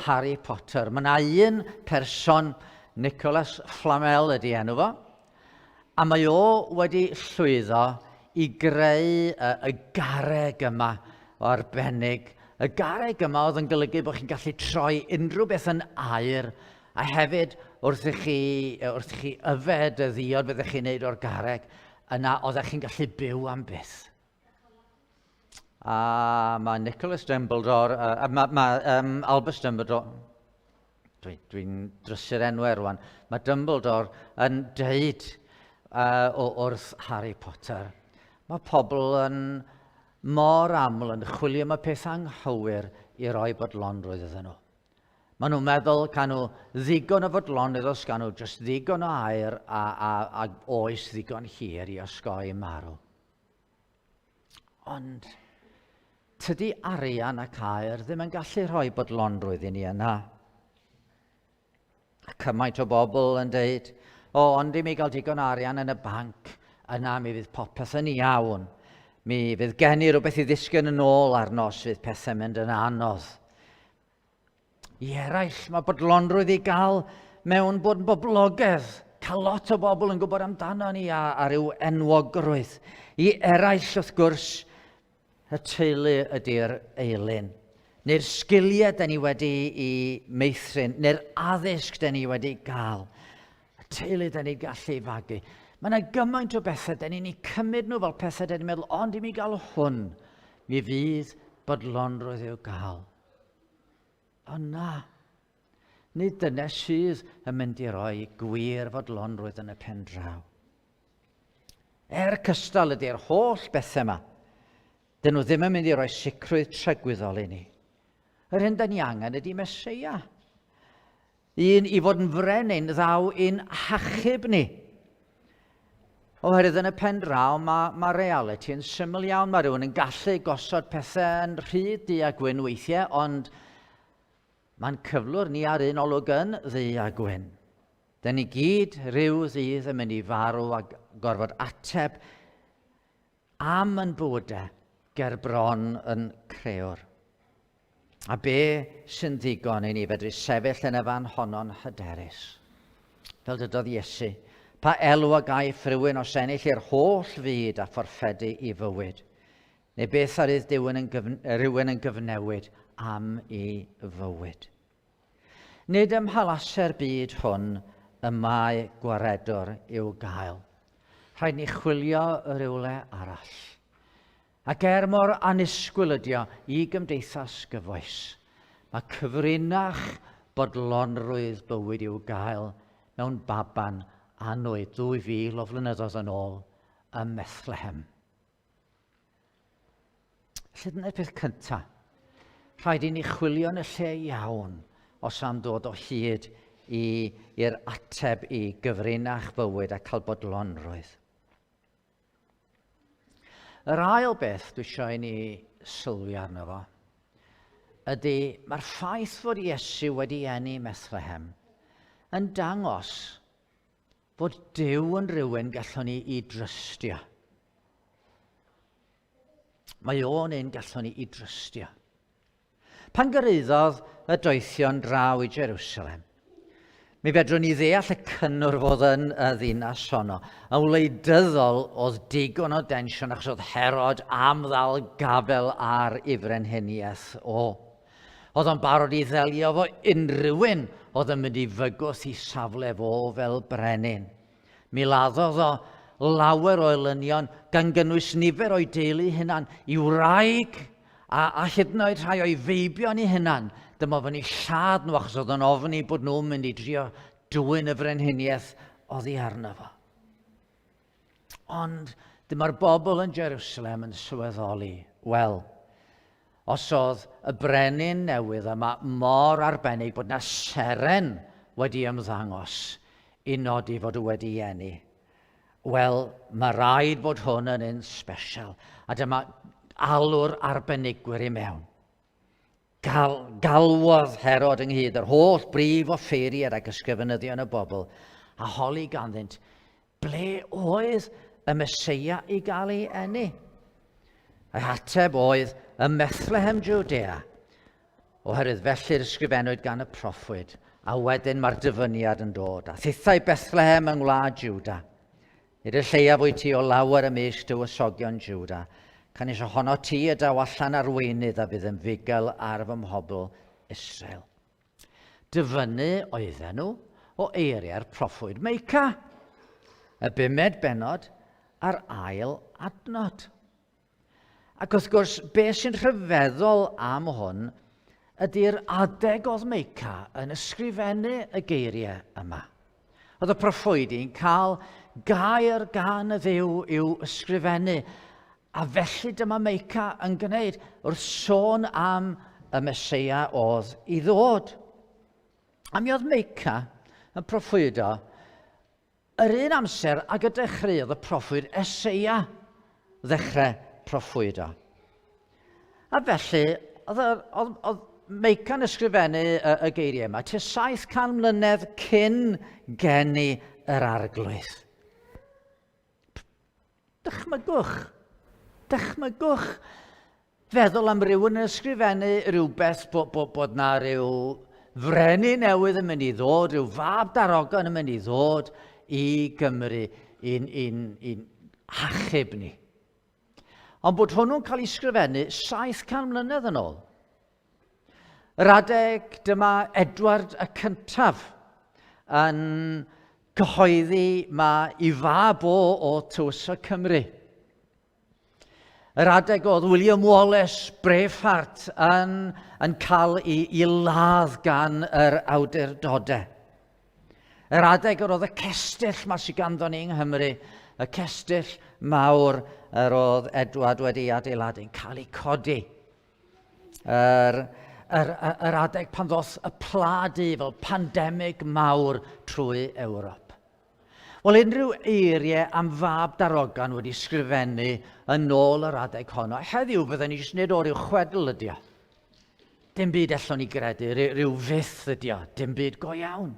Harry Potter. Mae yna un person, Nicholas Flamel ydy enw fo, a mae o wedi llwyddo i greu y, y garreg yma o arbennig. Y garreg yma oedd yn golygu bod chi'n gallu troi unrhyw beth yn air, a hefyd wrth i chi, wrth i chi yfed y ddiod fyddech chi'n neud o'r garreg, yna oeddech chi'n gallu byw am byth. A mae Nicholas Dumbledore, uh, mae ma, um, Albus Dumbledore, dwi'n dwi, drysu'r enwau rwan, mae Dumbledore yn deud uh, o, wrth Harry Potter, mae pobl yn mor aml yn chwilio am y peth anghywir i roi bodlonrwydd iddyn nhw. Maen nhw'n meddwl cael nhw ddigon o fodlonrwydd os gael nhw jyst ddigon o aer a, a, a oes ddigon hir i osgoi marw. Ond tydi arian ac aer ddim yn gallu rhoi bodlonrwydd i ni yna. A cymaint o bobl yn deud, o, ond i mi gael digon o arian yn y banc, yna mi fydd popeth yn iawn. Mi fydd gen i rhywbeth i ddisgyn yn ôl arno os fydd pethau'n mynd yn anodd. I eraill, mae bodlonrwydd i gael mewn bod yn boblogaidd. Cael lot o bobl yn gwybod amdano ni a, a rhyw enwogrwydd. I eraill, wrth gwrs, y teulu ydy'r eilun. Neu'r sgiliau da ni wedi i meithrin, neu'r addysg da ni wedi gael. Y teulu da ni'n gallu fagu. Mae yna gymaint o bethau da ni'n eu cymryd nhw fel pethau da ni'n meddwl, ond i mi gael hwn, mi fydd bodlonrwydd i'w gael. Ond na, nid dyna sydd yn mynd i roi gwir fodlonrwydd yn y pen draw. Er cystal ydy'r holl bethau yma, dyn nhw ddim yn mynd i roi sicrwydd tragwyddol i ni. Yr hyn da ni angen ydy Meseia. Un i fod yn frenin ddaw i'n hachub ni. Oherwydd yn y pen draw mae, mae reality yn syml iawn. Mae rhywun yn gallu gosod pethau yn rhy du a gwyn weithiau, ond mae'n cyflwr ni ar un olwg yn ddu a gwyn. Dyn ni gyd rhyw ddydd yn mynd i farw a gorfod ateb am yn bywydau ger bron yn creor. A be sy'n ddigon i ni fedru sefyll yn y fan honno'n hyderus? Fel dydodd Iesu, pa elw a gaiff rhywun os ennill i'r holl fyd a fforffedu i fywyd? Neu beth ar ydd dywyn yn gyf rhywun yn gyfnewid am i fywyd? Nid ym mhalasau'r byd hwn y mae gwaredwr i'w gael. Rhaid ni chwilio rywle arall. Ac er mor annisgwyl ydi o i gymdeithas gyfoes, mae cyfrinach bodlonrwydd bywyd i'w gael mewn baban annwyd 2000 o flynyddoedd yn ôl ym Methlehem. Felly dyna'r peth cyntaf. Rhaid i ni chwilio yn y lle iawn os am ddod o hyd i'r ateb i gyfrinach bywyd a cael bodlonrwydd. Yr ail beth dwi eisiau i ni sylwi arno fo ydy mae'r ffaith fod Iesu wedi eni Methlehem yn dangos fod Duw yn rhywun gallwn ni i drystio. Mae o'n un gallwn ni i drystio. Pan gyrhaeddodd y doethion draw i Jerusalem, mi fedrwn ni ddeall y cynnwrf oedd yn y ddinas honno. Yn wleidyddol oedd digon o densiwn achos oedd Herod am ddal gafel ar ei frenhiniaeth o. Oedd o'n barod i ddelio efo unrhywun oedd yn mynd i fygwth i safle fo fel brenin. Mi laddodd o lawer o elynion, gan gynnwys nifer o'i deulu hunan, i wraig, a, a hyd yn oed rhai o'i feibion i hunan. Dyma fo'n eu lladd nhw achos oedd o'n ofni bod nhw'n mynd i drio dwyn y frenhiniaeth oddi arno fo. Ond dyma'r bobl yn Jerusalem yn sylweddoli, wel, os oedd y brenin newydd yma mor arbennig bod na seren wedi ymddangos i nodi fod o wedi eni, wel, mae rhaid bod hwn yn un special. A dyma alw'r arbenigwyr i mewn. Gal, galwodd Herod ynghyd yr holl brif offeiriaid ac ysgrifenyddion y bobl, a holi ganddynt, ble oedd y Meseia i gael ei eni? Ei hateb oedd ym Methlehem Judea, oherwydd felly'r ysgrifennwyd gan y proffwyd, a wedyn mae'r dyfyniad yn dod, a thithau Bethlehem yng ngwlad Juda. Nid y lleiaf wyt ti o lawer ymysg dywysogion Jwda, canys ohono ti y daw allan arweinydd a fydd yn fugail ar fy mhobl Israel. Dyfynnu oedden nhw o eiriau'r proffwyd Meica, y bumed bennod a'r ail adnod. Ac wrth gwrs, be sy'n rhyfeddol am hwn ydy'r adeg oedd Meica yn ysgrifennu y geiriau yma. Oedd y proffwydi'n cael gair gan y ddiw i'w ysgrifennu, a felly dyma Meica yn gwneud wrth sôn am y Meseia oedd i ddod. A mi oedd Meica yn proffwydo Yr un amser ag y dechreuodd y proffwyd Eseia ddechrau proffwydo. A felly, oedd, oedd, oedd Meica'n ysgrifennu y, y geiriau yma tua 700 mlynedd cyn geni yr arglwydd. Dychmygwch, dychmygwch feddwl am rywun yn ysgrifennu rhywbeth bod, bod, bod na rhyw frenin newydd yn mynd i ddod, rhyw fab darogan yn mynd i ddod i Gymru i'n, i'n, i'n hachub ni. Ond bod hwnnw'n cael ei sgrifennu 700 mlynedd yn ôl. Yr adeg dyma Edward y Cyntaf yn cyhoeddi ma i fab o o Tywysog Cymru. Yr adeg oedd William Wallace Braveheart yn, yn cael ei, ei ladd gan yr awdurdodau. Yr adeg yr oedd y cestyll ma sydd ganddo ni yng Nghymru, y cestyll mawr yr oedd Edward wedi adeiladu yn cael ei codi. Yr, yr, yr adeg pan ddoth y pla du fel pandemig mawr trwy Ewrop. Wel, unrhyw eiriau am fab darogan wedi sgrifennu yn ôl yr adeg honno. Heddiw fydden ni jyst nid o ryw chwedl ydi o. Dim byd ellwn ni gredu, rhyw fyth ydi o, dim byd go iawn.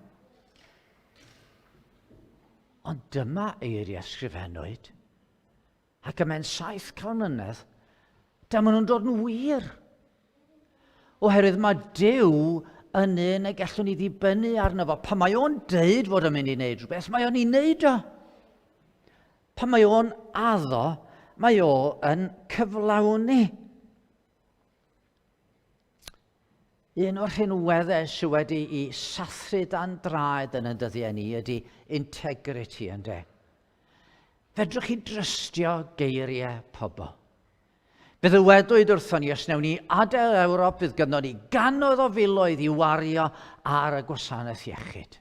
Ond dyma eiriau sgrifennwyd Ac ymhen 700 mlynedd, dyma nhw'n dod yn wir. Oherwydd mae Duw yn un y gallwn ni ddibynnu arno fo. Pan mae o'n deud fod o'n mynd i wneud rhywbeth, mae o'n ei wneud o. Pan mae o'n addo, mae o yn cyflawni. Un o'r rhinweddau sydd wedi'i sathru dan draed yn y dyddiau ni ydy integrity, ynddo. Fedrwch chi drystio geiriau pobl. Fe ddywedwyd wrthon ni, os wnewn ni adael Ewrop, fydd gynnon ni gannoedd o filoedd i wario ar y gwasanaeth iechyd.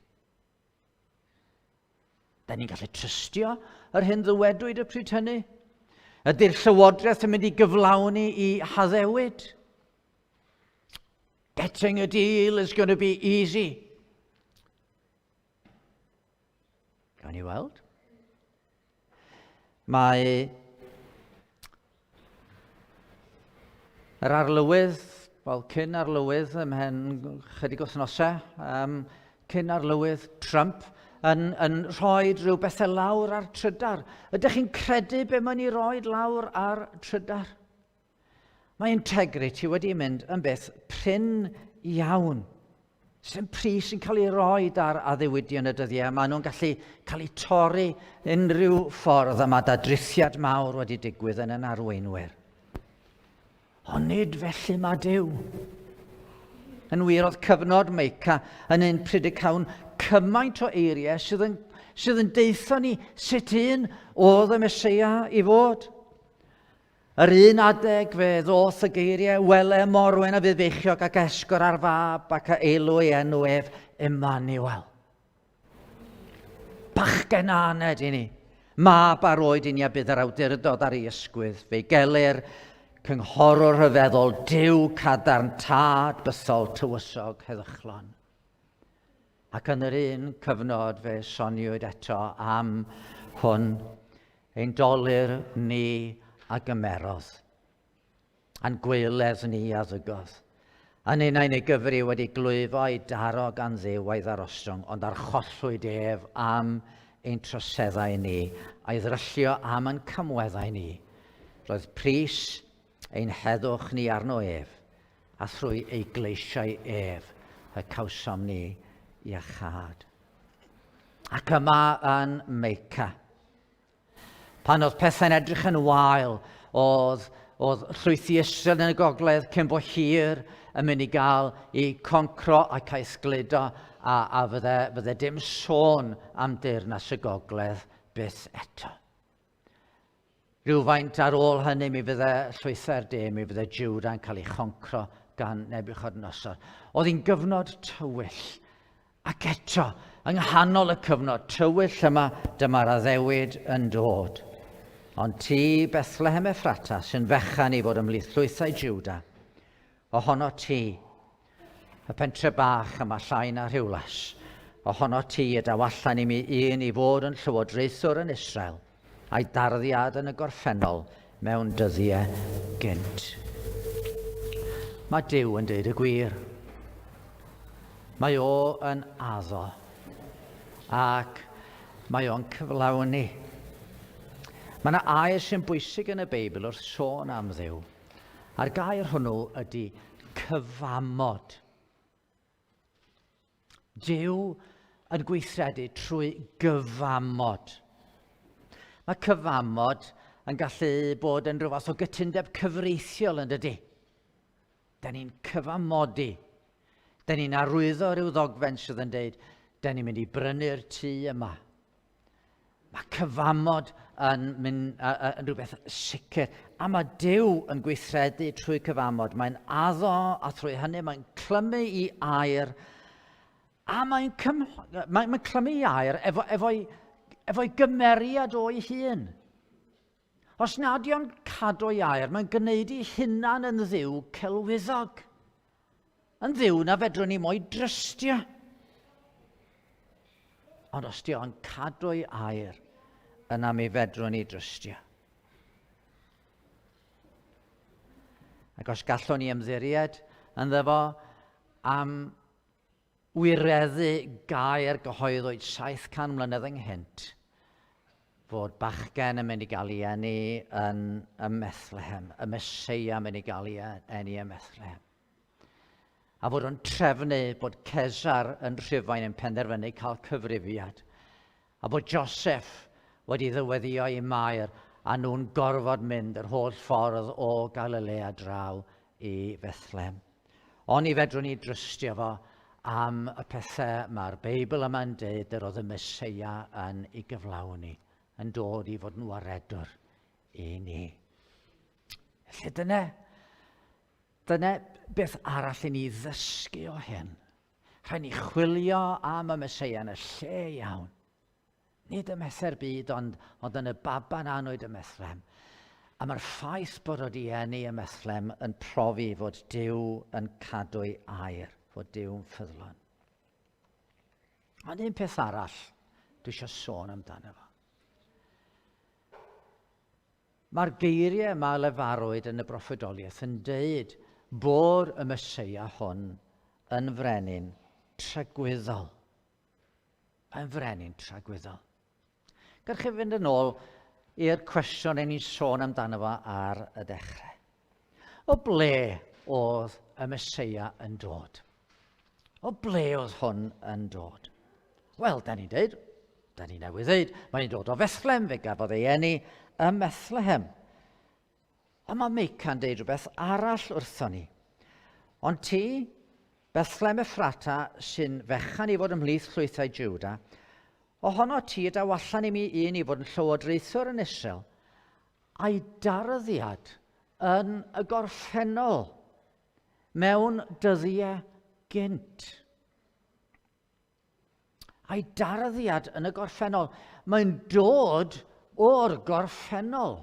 Da ni'n gallu trystio yr hyn ddywedwyd y pryd hynny? Ydy'r llywodraeth yn mynd i gyflawni i haddewid? Getting a deal is going to be easy. Gawn ni weld. Mae yr arlywydd, wel cyn arlywydd ymhen chydig wythnosau, um, cyn arlywydd Trump, yn, yn rhoi rhyw bethau lawr ar trydar. Ydych chi'n credu be mae'n ei roi lawr ar trydar? Mae integrity wedi mynd yn beth prin iawn. Sy'n pris sy'n cael ei roi ar addewidion y dyddiau. Maen nhw'n gallu cael eu torri unrhyw ffordd a mae dadrithiad mawr wedi digwydd yn yn arweinwyr. Ond nid felly mae Duw. Yn wir, oedd cyfnod Meica yn un pryd y cawn cymaint o eiriau sydd yn, sydd yn deitho ni sut un oedd y Mesoea i fod. Yr un adeg fe ddoth y geiriau, Wele morwen a fydd feichiog ac esgor ar fab ac a eilw ei enw ef Emmanuel. Bachgen aned i ni, mab ar oed i ni a bydd yr awdurdod ar ei ysgwydd. Fe'i gelir cynghorwr rhyfeddol, Duw cadarn, tad bythol, tywysog, heddychlon. Ac yn yr un cyfnod fe soniwyd eto am hwn, ein dolur ni a gymerodd, a'n gwaeledd ni a ddygodd. A ninnau'n ei gyfri wedi glwyfo a'i daro gan Dduw a'i ddarostwng, ond archollwyd ef am ein troseddau ni, a'i ddryllio am ein camweddau ni. Roedd pris ein heddwch ni arno ef, a thrwy ei gleisiau ef y cawsom ni iachâd. Ac yma yn Meica, pan oedd pethau'n edrych yn wael, oedd, oedd llwythi Israel yn y gogledd cyn bo hir yn mynd i gael i concro ac a'i sgludo, a, a fydde, fydde dim sôn am deyrnas y gogledd byth eto. Rhywfaint ar ôl hynny mi fydde llwythau'r de, mi fydde Jwda'n cael ei choncro gan Nebuchadnezzar. Oedd hi'n gyfnod tywyll. Ac eto, yng nghanol y cyfnod tywyll yma, dyma'r addewid yn dod. Ond ti, Bethlehem Ephrata, sy'n fechan i fod ymhlith llwythau Jwda, ohono ti, Y pentre bach yma llai na Rhiwlas, ohono ti y daw allan i mi un i fod yn llywodraethwr yn Israel, a'i darddiad yn y gorffennol mewn dyddiau gynt. Mae Duw yn deud y gwir. Mae o yn addo, ac mae o'n cyflawni. Mae yna air sy'n bwysig yn y Beibl wrth sôn am Dduw. A'r gair hwnnw ydy cyfamod. Duw yn gweithredu trwy gyfamod. Mae cyfamod yn gallu bod yn rhyw fath o gytundeb cyfreithiol yn dydy. Da ni'n cyfamodi. Da ni'n arwyddo rhyw ddogfen sydd yn deud, da ni'n mynd i brynu'r tŷ yma. Mae cyfamod yn, mynd, yn rhywbeth sicr. A mae Duw yn gweithredu trwy cyfamod. Mae'n addo a thrwy hynny mae'n clymu i air. A mae'n mae, mae clymu i air efo, efo'i, efo'i gymeriad o'i hun. Os nad yw'n cadw ei air, mae'n gwneud ei hunan yn ddiw celwyddog. Yn ddiw na fedrwn ni mo'i drystio. Ond os di o'n cadw ei air, yna mi fedrwn ni drystio. Ac os gallwn ni ymddiried ynddo fo am wireddu gair gyhoeddwyd 700 mlynedd ynghynt fod bachgen yn mynd i gael ei eni yn ym Methlehem, y Meseia yn mynd i gael ei eni ym Methlehem. A fod o'n trefnu bod Cesar yn Rhufain yn penderfynu cael cyfrifiad, a bod Joseph wedi ddyweddio i Mair a nhw'n gorfod mynd yr holl ffordd o Galilea draw i Fethlehem. Oni fedrwn ni drystio fo am y pethau mae'r Beibl yma'n deud yr oedd y Meseia yn ei gyflawni, yn dod i fod yn waredwr i ni. Felly dyna, dyna beth arall i ni ddysgu o hyn. Rhaid ni chwilio am y Meseia yn y lle iawn. Nid ym Mhethe'r byd, ond, ond yn y baban anwyd ym Methlehem. A mae'r ffaith bod o di eni ym Methlehem yn profi fod Duw yn cadw'i air, fod Duw'n ffyddlon. Ond un peth arall dwi eisiau sôn amdano fo. Mae'r geiriau yma lefarwyd yn y broffwydoliaeth yn deud bod y Meseia hwn yn frenin tragwyddol. Mae'n frenin tragwyddol. Gallwch chi fynd yn ôl i'r cwestiwn ein ni'n sôn amdano fo ar y dechrau. O ble oedd y Meseia yn dod? O ble oedd hwn yn dod? Wel, da ni'n deud, da ni newydd ddeud, mae'n dod o Fethlem, fe gafodd ei eni ym Methlehem. Ond mae Meica'n deud rhywbeth arall wrthon ni. Ond ti, Bethlem Effrata, sy'n fechan i fod ymhlith llwythau Juda, ohono ti y daw allan i mi un i fod yn llywodraethwr yn Israel, a'i darddiad yn y gorffennol, mewn dyddiau gynt. A'i darddiad yn y gorffennol. Mae'n dod o'r gorffennol.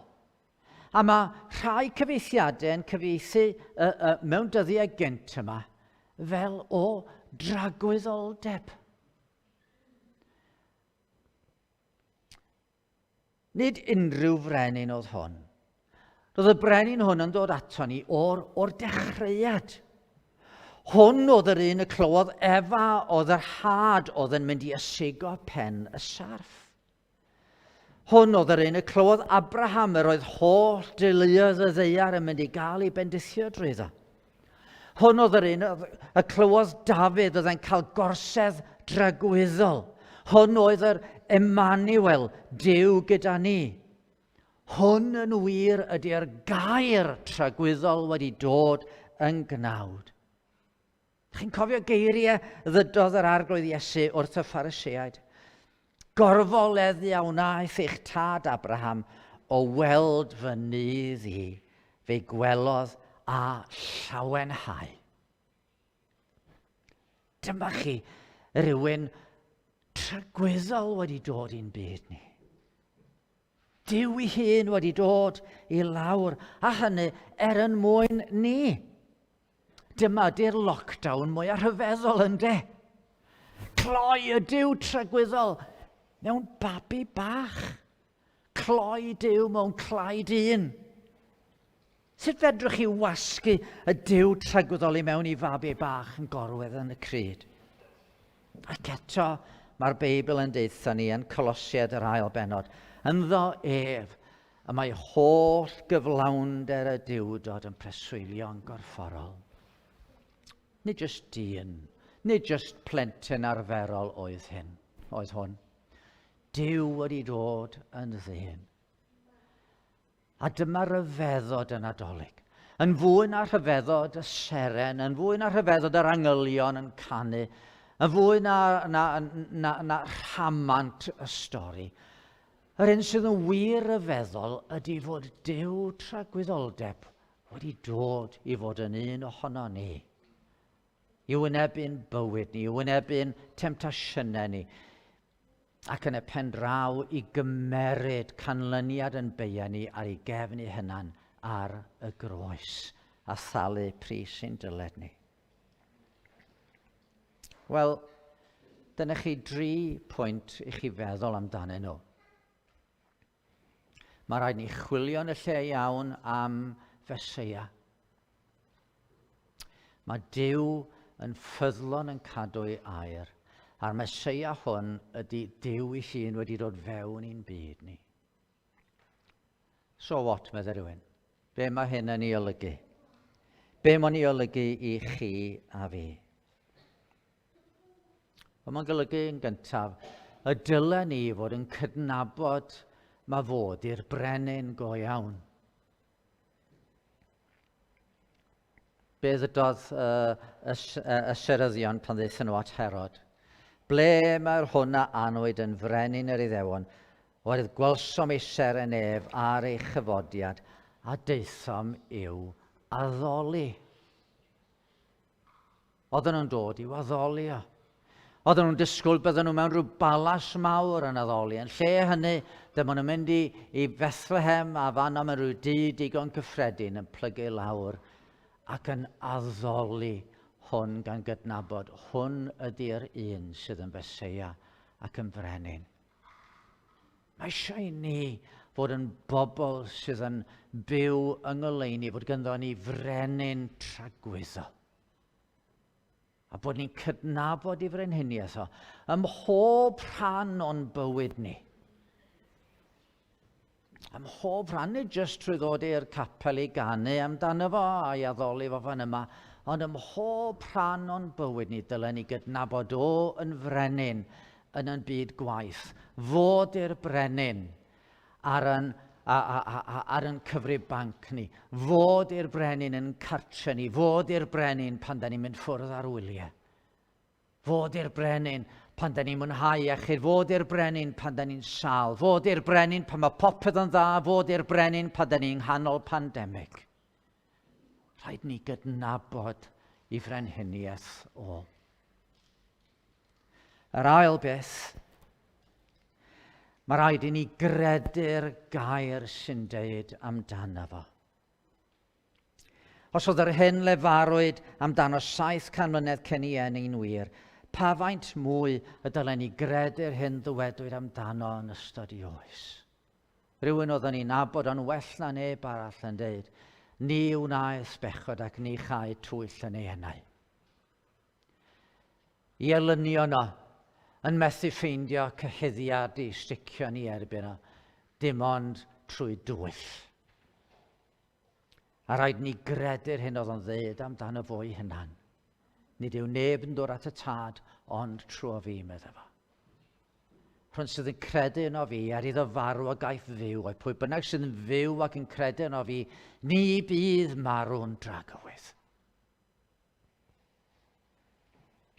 A mae rhai cyfieithiadau yn cyfieithu uh, uh, mewn dyddiau gynt yma fel o dragwyddoldeb. Nid unrhyw frenin oedd hwn. Roedd y brenin hwn yn dod ato ni o'r, or dechreuad. Hwn oedd yr un y clywodd Efa oedd yr had oedd yn mynd i ysigo pen y sarff. Hwn oedd yr un y clywodd Abraham yr oedd holl deuluoedd y ddeiar yn mynd i gael ei bendithio drwyddo. Hwn oedd yr un y clywodd Dafydd oedd e'n cael gorsedd dragwyddol. Hwn oedd yr Emmanuel, Duw gyda ni. Hwn yn wir ydy'r gair tragwyddol wedi dod yn gnawd. Chi'n cofio geiriau ddydodd yr arglwydd Iesu wrth y Phariseaid? Gorfoleddu a wnaeth eich tad Abraham o weld fy nydd i, fe'i gwelodd a llawenhau. Dyma chi rhywun tragwyddol wedi dod i'n byd ni. Duw ei hun wedi dod i lawr, a hynny er yn mwyn ni. Dyma ydy'r lockdown mwyaf rhyfeddol ynde? Cloi y Duw tragwyddol mewn babi bach. Cloi Duw mewn clai dyn. Sut fedrwch chi wasgu y Duw tragwyddol i mewn i fabi bach yn gorwedd yn y cryd? Ac eto, mae'r Beibl yn deutha ni yn Colosiaid yr ail bennod, ynddo ef, y mae holl gyflawnder y Duwdod yn preswylio'n gorfforol. Nid jyst dyn, Nid jyst plentyn arferol oedd hyn, oedd hwn. Duw wedi dod yn ddyn. A dyma ryfeddod y Nadolig. Yn fwy na rhyfeddod y seren, yn fwy na rhyfeddod yr angylion yn canu, yn fwy na, na, na, na rhamant y stori. Yr hyn sydd yn wir ryfeddol ydy fod Duw tragwyddoldeb wedi dod i fod yn un ohono ni. I wynebu'n bywyd ni, i wynebu'n temtasiynau ni, ac yn y pen draw i gymeryd canlyniad yn beia ni ar ei gefn ei hunan ar y groes a thalu pris ein dyled ni. Wel, dyna chi dri pwynt i chi feddwl amdanyn nhw. Mae rhaid ni chwilio yn y lle iawn am Feseia. Mae Duw yn ffyddlon yn cadw ei air, a'r Meseia hwn ydy Duw ei hun wedi dod fewn i'n byd ni. So what, meddai rhywun? Be mae hyn yn ei olygu? Be mae'n ei olygu i chi a fi? Wel, mae'n golygu yn gyntaf y dylen ni fod yn cydnabod mae fod i'r brenin go iawn. Be ddydodd uh, y, y seryddion pan ddaethon nhw at Herod? Ble mae'r hwn a anwyd yn frenin yr Iddewon? Oherwydd gwelsom ei seren ef ar ei chyfodiad a daethom i'w addoli. Oedden nhw'n dod i'w addoli o. Oedden nhw'n disgwyl bydden nhw mewn rhyw balas mawr yn addoli. Yn lle hynny, dyma nhw'n mynd i, i Bethlehem a fan am rhyw dŷ digon cyffredin yn plygu lawr ac yn addoli hwn gan gydnabod hwn ydy'r un sydd yn Feseia ac yn frenin. Mae eisiau i ni fod yn bobl sydd yn byw yng ngoleuni fod gynddo ni frenin tragwyddol. A bod ni'n cydnabod i frenhiniaeth o ym mhob rhan o'n bywyd ni. Ym mhob rhan, nid jyst trwy ddod i'r capel i ganu amdano fo a'i addoli fo fan yma, ond ym mhob rhan o'n bywyd ni dylen ni gydnabod o yn frenin yn yn byd gwaith, fod i'r brenin ar yn, a, a, a, a, ar yn cyfrif banc ni, fod i'r brenin yn cartre ni, fod i'r brenin pan da ni'n mynd ffwrdd ar wyliau. Fod i'r brenin pan da ni'n mwynhau iechyd, fod i'r brenin pan da ni'n sâl, fod i'r brenin pan mae popeth yn dda, fod i'r brenin pan da ni'n nghanol pandemig. Rhaid ni gydnabod i frenhiniaeth o. Yr ail beth, mae rhaid i ni gredu'r gair sy'n deud amdano fo. Os oedd yr hyn lefarwyd amdano 700 mlynedd cyn ei eni'n wir, pa faint mwy y dylen ni gredu'r hyn ddywedwyd amdano yn ystod ei oes? Rhywun oeddwn ni'n nabod o'n well na neb arall yn deud, ni wnaeth bechod ac ni chae twyll yn ei enau. I elynion o, yn methu ffeindio cyhuddiad i sticio ni erbyn o, dim ond trwy dwyll. A rhaid ni gredu'r hyn oedd o'n ddeud amdano fo'i hunan. Nid yw neb yn dod at y tad ond trwy fi, meddai fo. Rhwng sydd yn credu yno fi, er iddo farw a gaiff fyw, a pwy bynnag sydd yn fyw ac yn credu yno fi, ni bydd marw'n dragywydd.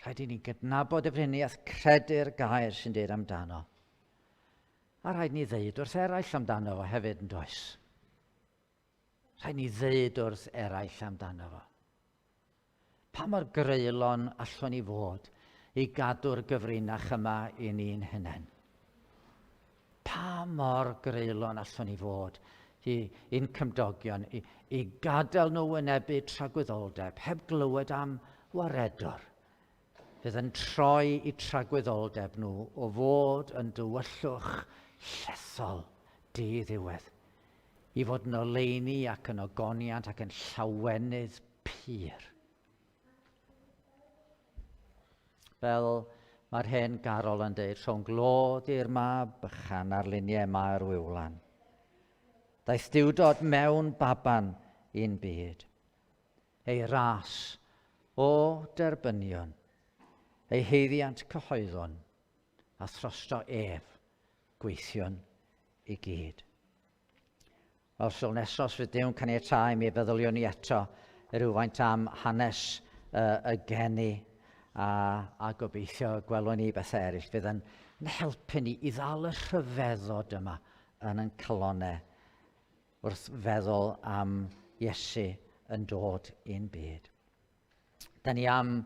Rhaid i ni gydnabod y frenhiniaeth, credu'r gair sy'n dweud amdano. A rhaid ni ddeud wrth eraill amdano fo hefyd, yn does? Rhaid ni ddeud wrth eraill amdano fo. Pa mor greulon allwn ni fod i gadw'r gyfrinach yma i ni'n hunain? Pa mor greulon allwn ni fod i, i'n cymdogion, i, i gadael nhw wynebu tragwyddoldeb heb glywed am waredwr fydd yn troi i tragwyddoldeb nhw o fod yn dywyllwch llethol di-ddiwedd i fod yn oleuni ac yn ogoniant ac yn llawenydd pur. Fel mae'r hen garol yn dweud, rhwng glod i'r mab bychan ar luniau mae'r wywlan. Daeth diwdod mewn baban i'n byd. Ei ras o derbynion. Ei haeddiant cyhoeddwn, a throsto ef gweithiwn i gyd. Wel, Sul nesaf, os fydd Duw'n caniatáu, mi feddyliwn ni eto rhywfaint am hanes y geni a, a gobeithio gwelwn ni bethau eraill fydd yn, yn helpu ni i ddal y rhyfeddod yma yn ein calonau wrth feddwl am Iesu yn dod i'n byd. Da ni am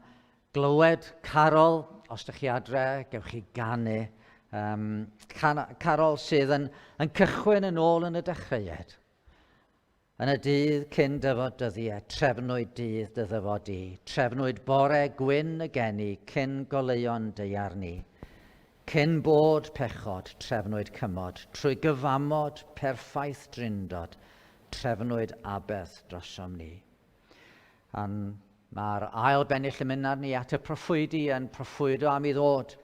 glywed carol, os ydych chi adre, gewch chi ganu. Um, carol sydd yn, yn cychwyn yn ôl yn y dechreuad. Yn y dydd cyn dyfod dyddiau, trefnwyd dydd dy ddyfod di. Trefnwyd bore gwyn y geni cyn goleuon deiar ni. Cyn bod pechod, trefnwyd cymod, trwy gyfamod perffaith drindod, trefnwyd aberth drosom ni. A'n mae'r ail bennill yn mynd â ni at y proffwydi yn proffwydo am ei ddod.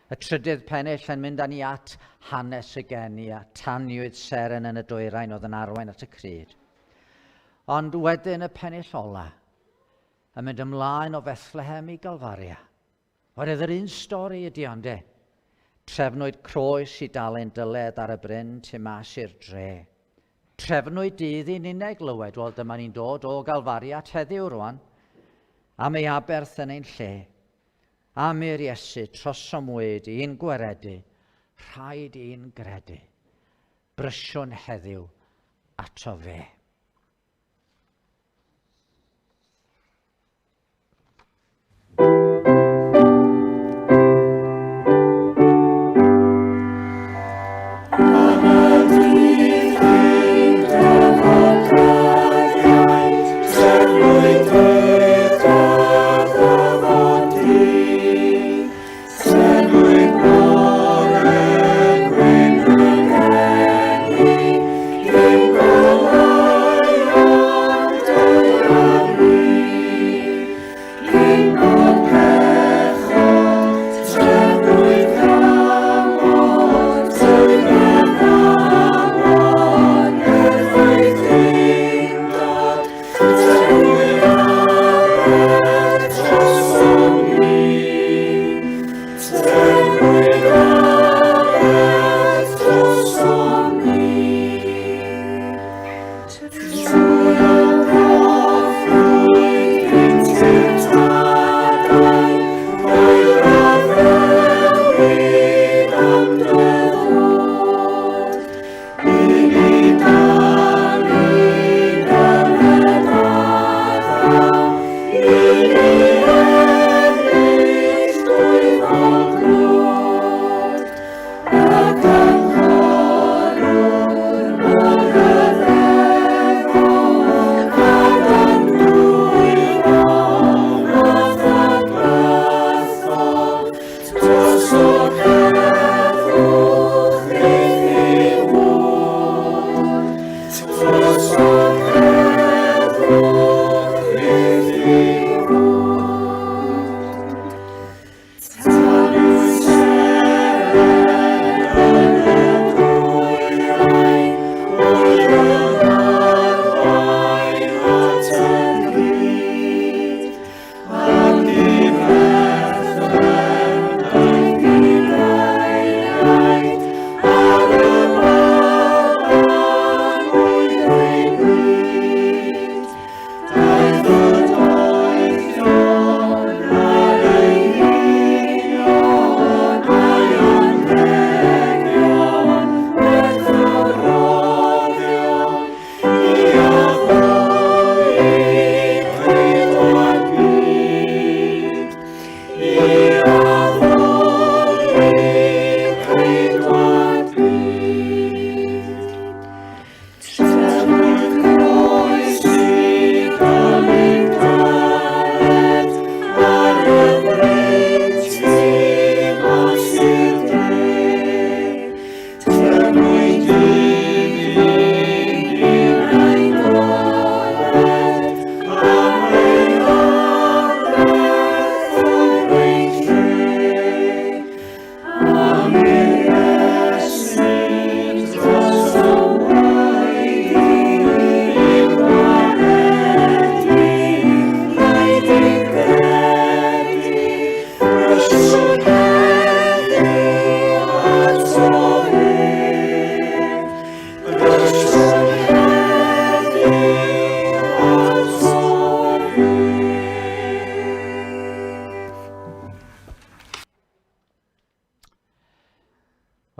Y trydydd pennill yn mynd â ni at hanes y geni a taniwyd seren yn y dwyrain oedd yn arwain at y cryd. Ond wedyn y pennill ola yn mynd ymlaen o Fethlehem i Galfaria. Oherwydd yr un stori ydy o, ynde? Trefnwyd croes i dalu'n dyled ar y bryn tu mas i'r dre. Trefnwyd dydd i ninnau glywed, wel dyma ni'n dod o Galfaria at heddiw rwan, am ei aberth yn ein lle. Am i'r Iesu trosom wyd i'n gwaredu, rhaid i'n gredu. Brysiwn heddiw ato fe.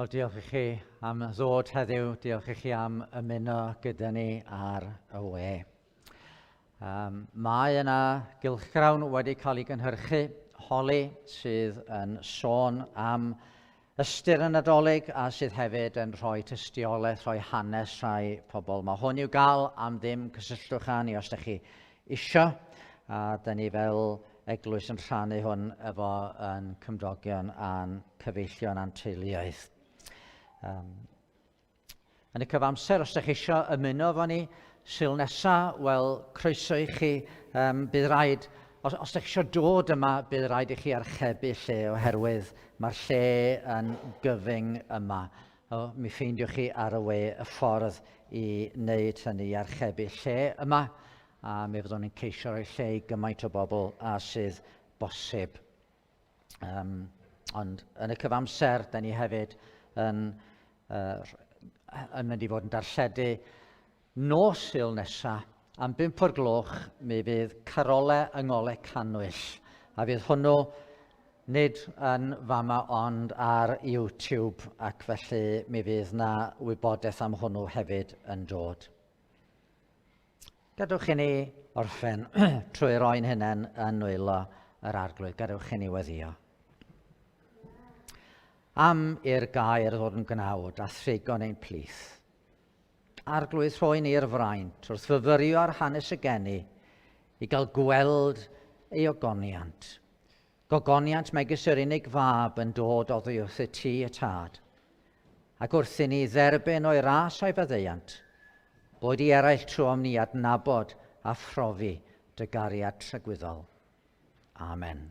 Wel, diolch i chi am ddod heddiw. Diolch i chi am ymuno gyda ni ar y we. Um, mae yna gylchgrawn wedi cael ei gynhyrchu, Holi, sydd yn sôn am ystyr y Nadolig a sydd hefyd yn rhoi tystiolaeth, rhoi hanes rhai pobl. Mae hwn i'w gael am ddim, cysylltwch â ni os ydych chi isio, a da ni fel eglwys yn rhannu hwn efo yn cymdogion a'n cyfeillion a'n teuluoedd. Um, yn y cyfamser, os ydych chi eisiau ymuno efo ni, Sul nesa, wel, croeso i chi. Um, bydd rhaid, os, os ydych chi eisiau dod yma, bydd rhaid i chi archebu lle oherwydd mae'r lle yn gyfyng yma. O, mi ffeindiwch chi ar y we y ffordd i wneud hynny, i archebu lle yma, a mi fyddwn ni'n ceisio rhoi lle i gymaint o bobl a sydd bosib. Um, ond yn y cyfamser, da ni hefyd yn, uh, yn mynd i fod yn darlledu nos Sul nesa, am bump o'r gloch, mi fydd Carole yng Ngole Cannwyll, a fydd hwnnw nid yn fama ond ar YouTube, ac felly mi fydd na wybodaeth am hwnnw hefyd yn dod. Gadewch i ni orffen trwy roi'n hunain yn nwylo yr Arglwydd. Gadewch i ni weddio. Am i'r gair ddod yn gnawd a thrigo'n ein plith. Arglwydd rhoi ni'r fraint wrth fyfyrio ar hanes y geni i gael gweld ei ogoniant. Gogoniant megis yr unig fab yn dod oddi wrth y tŷ y tad. Ac wrth i ni dderbyn o'i ras a'i faddeuant, boed i eraill trwom ni adnabod a phrofi dy gariad tragwyddol. Amen.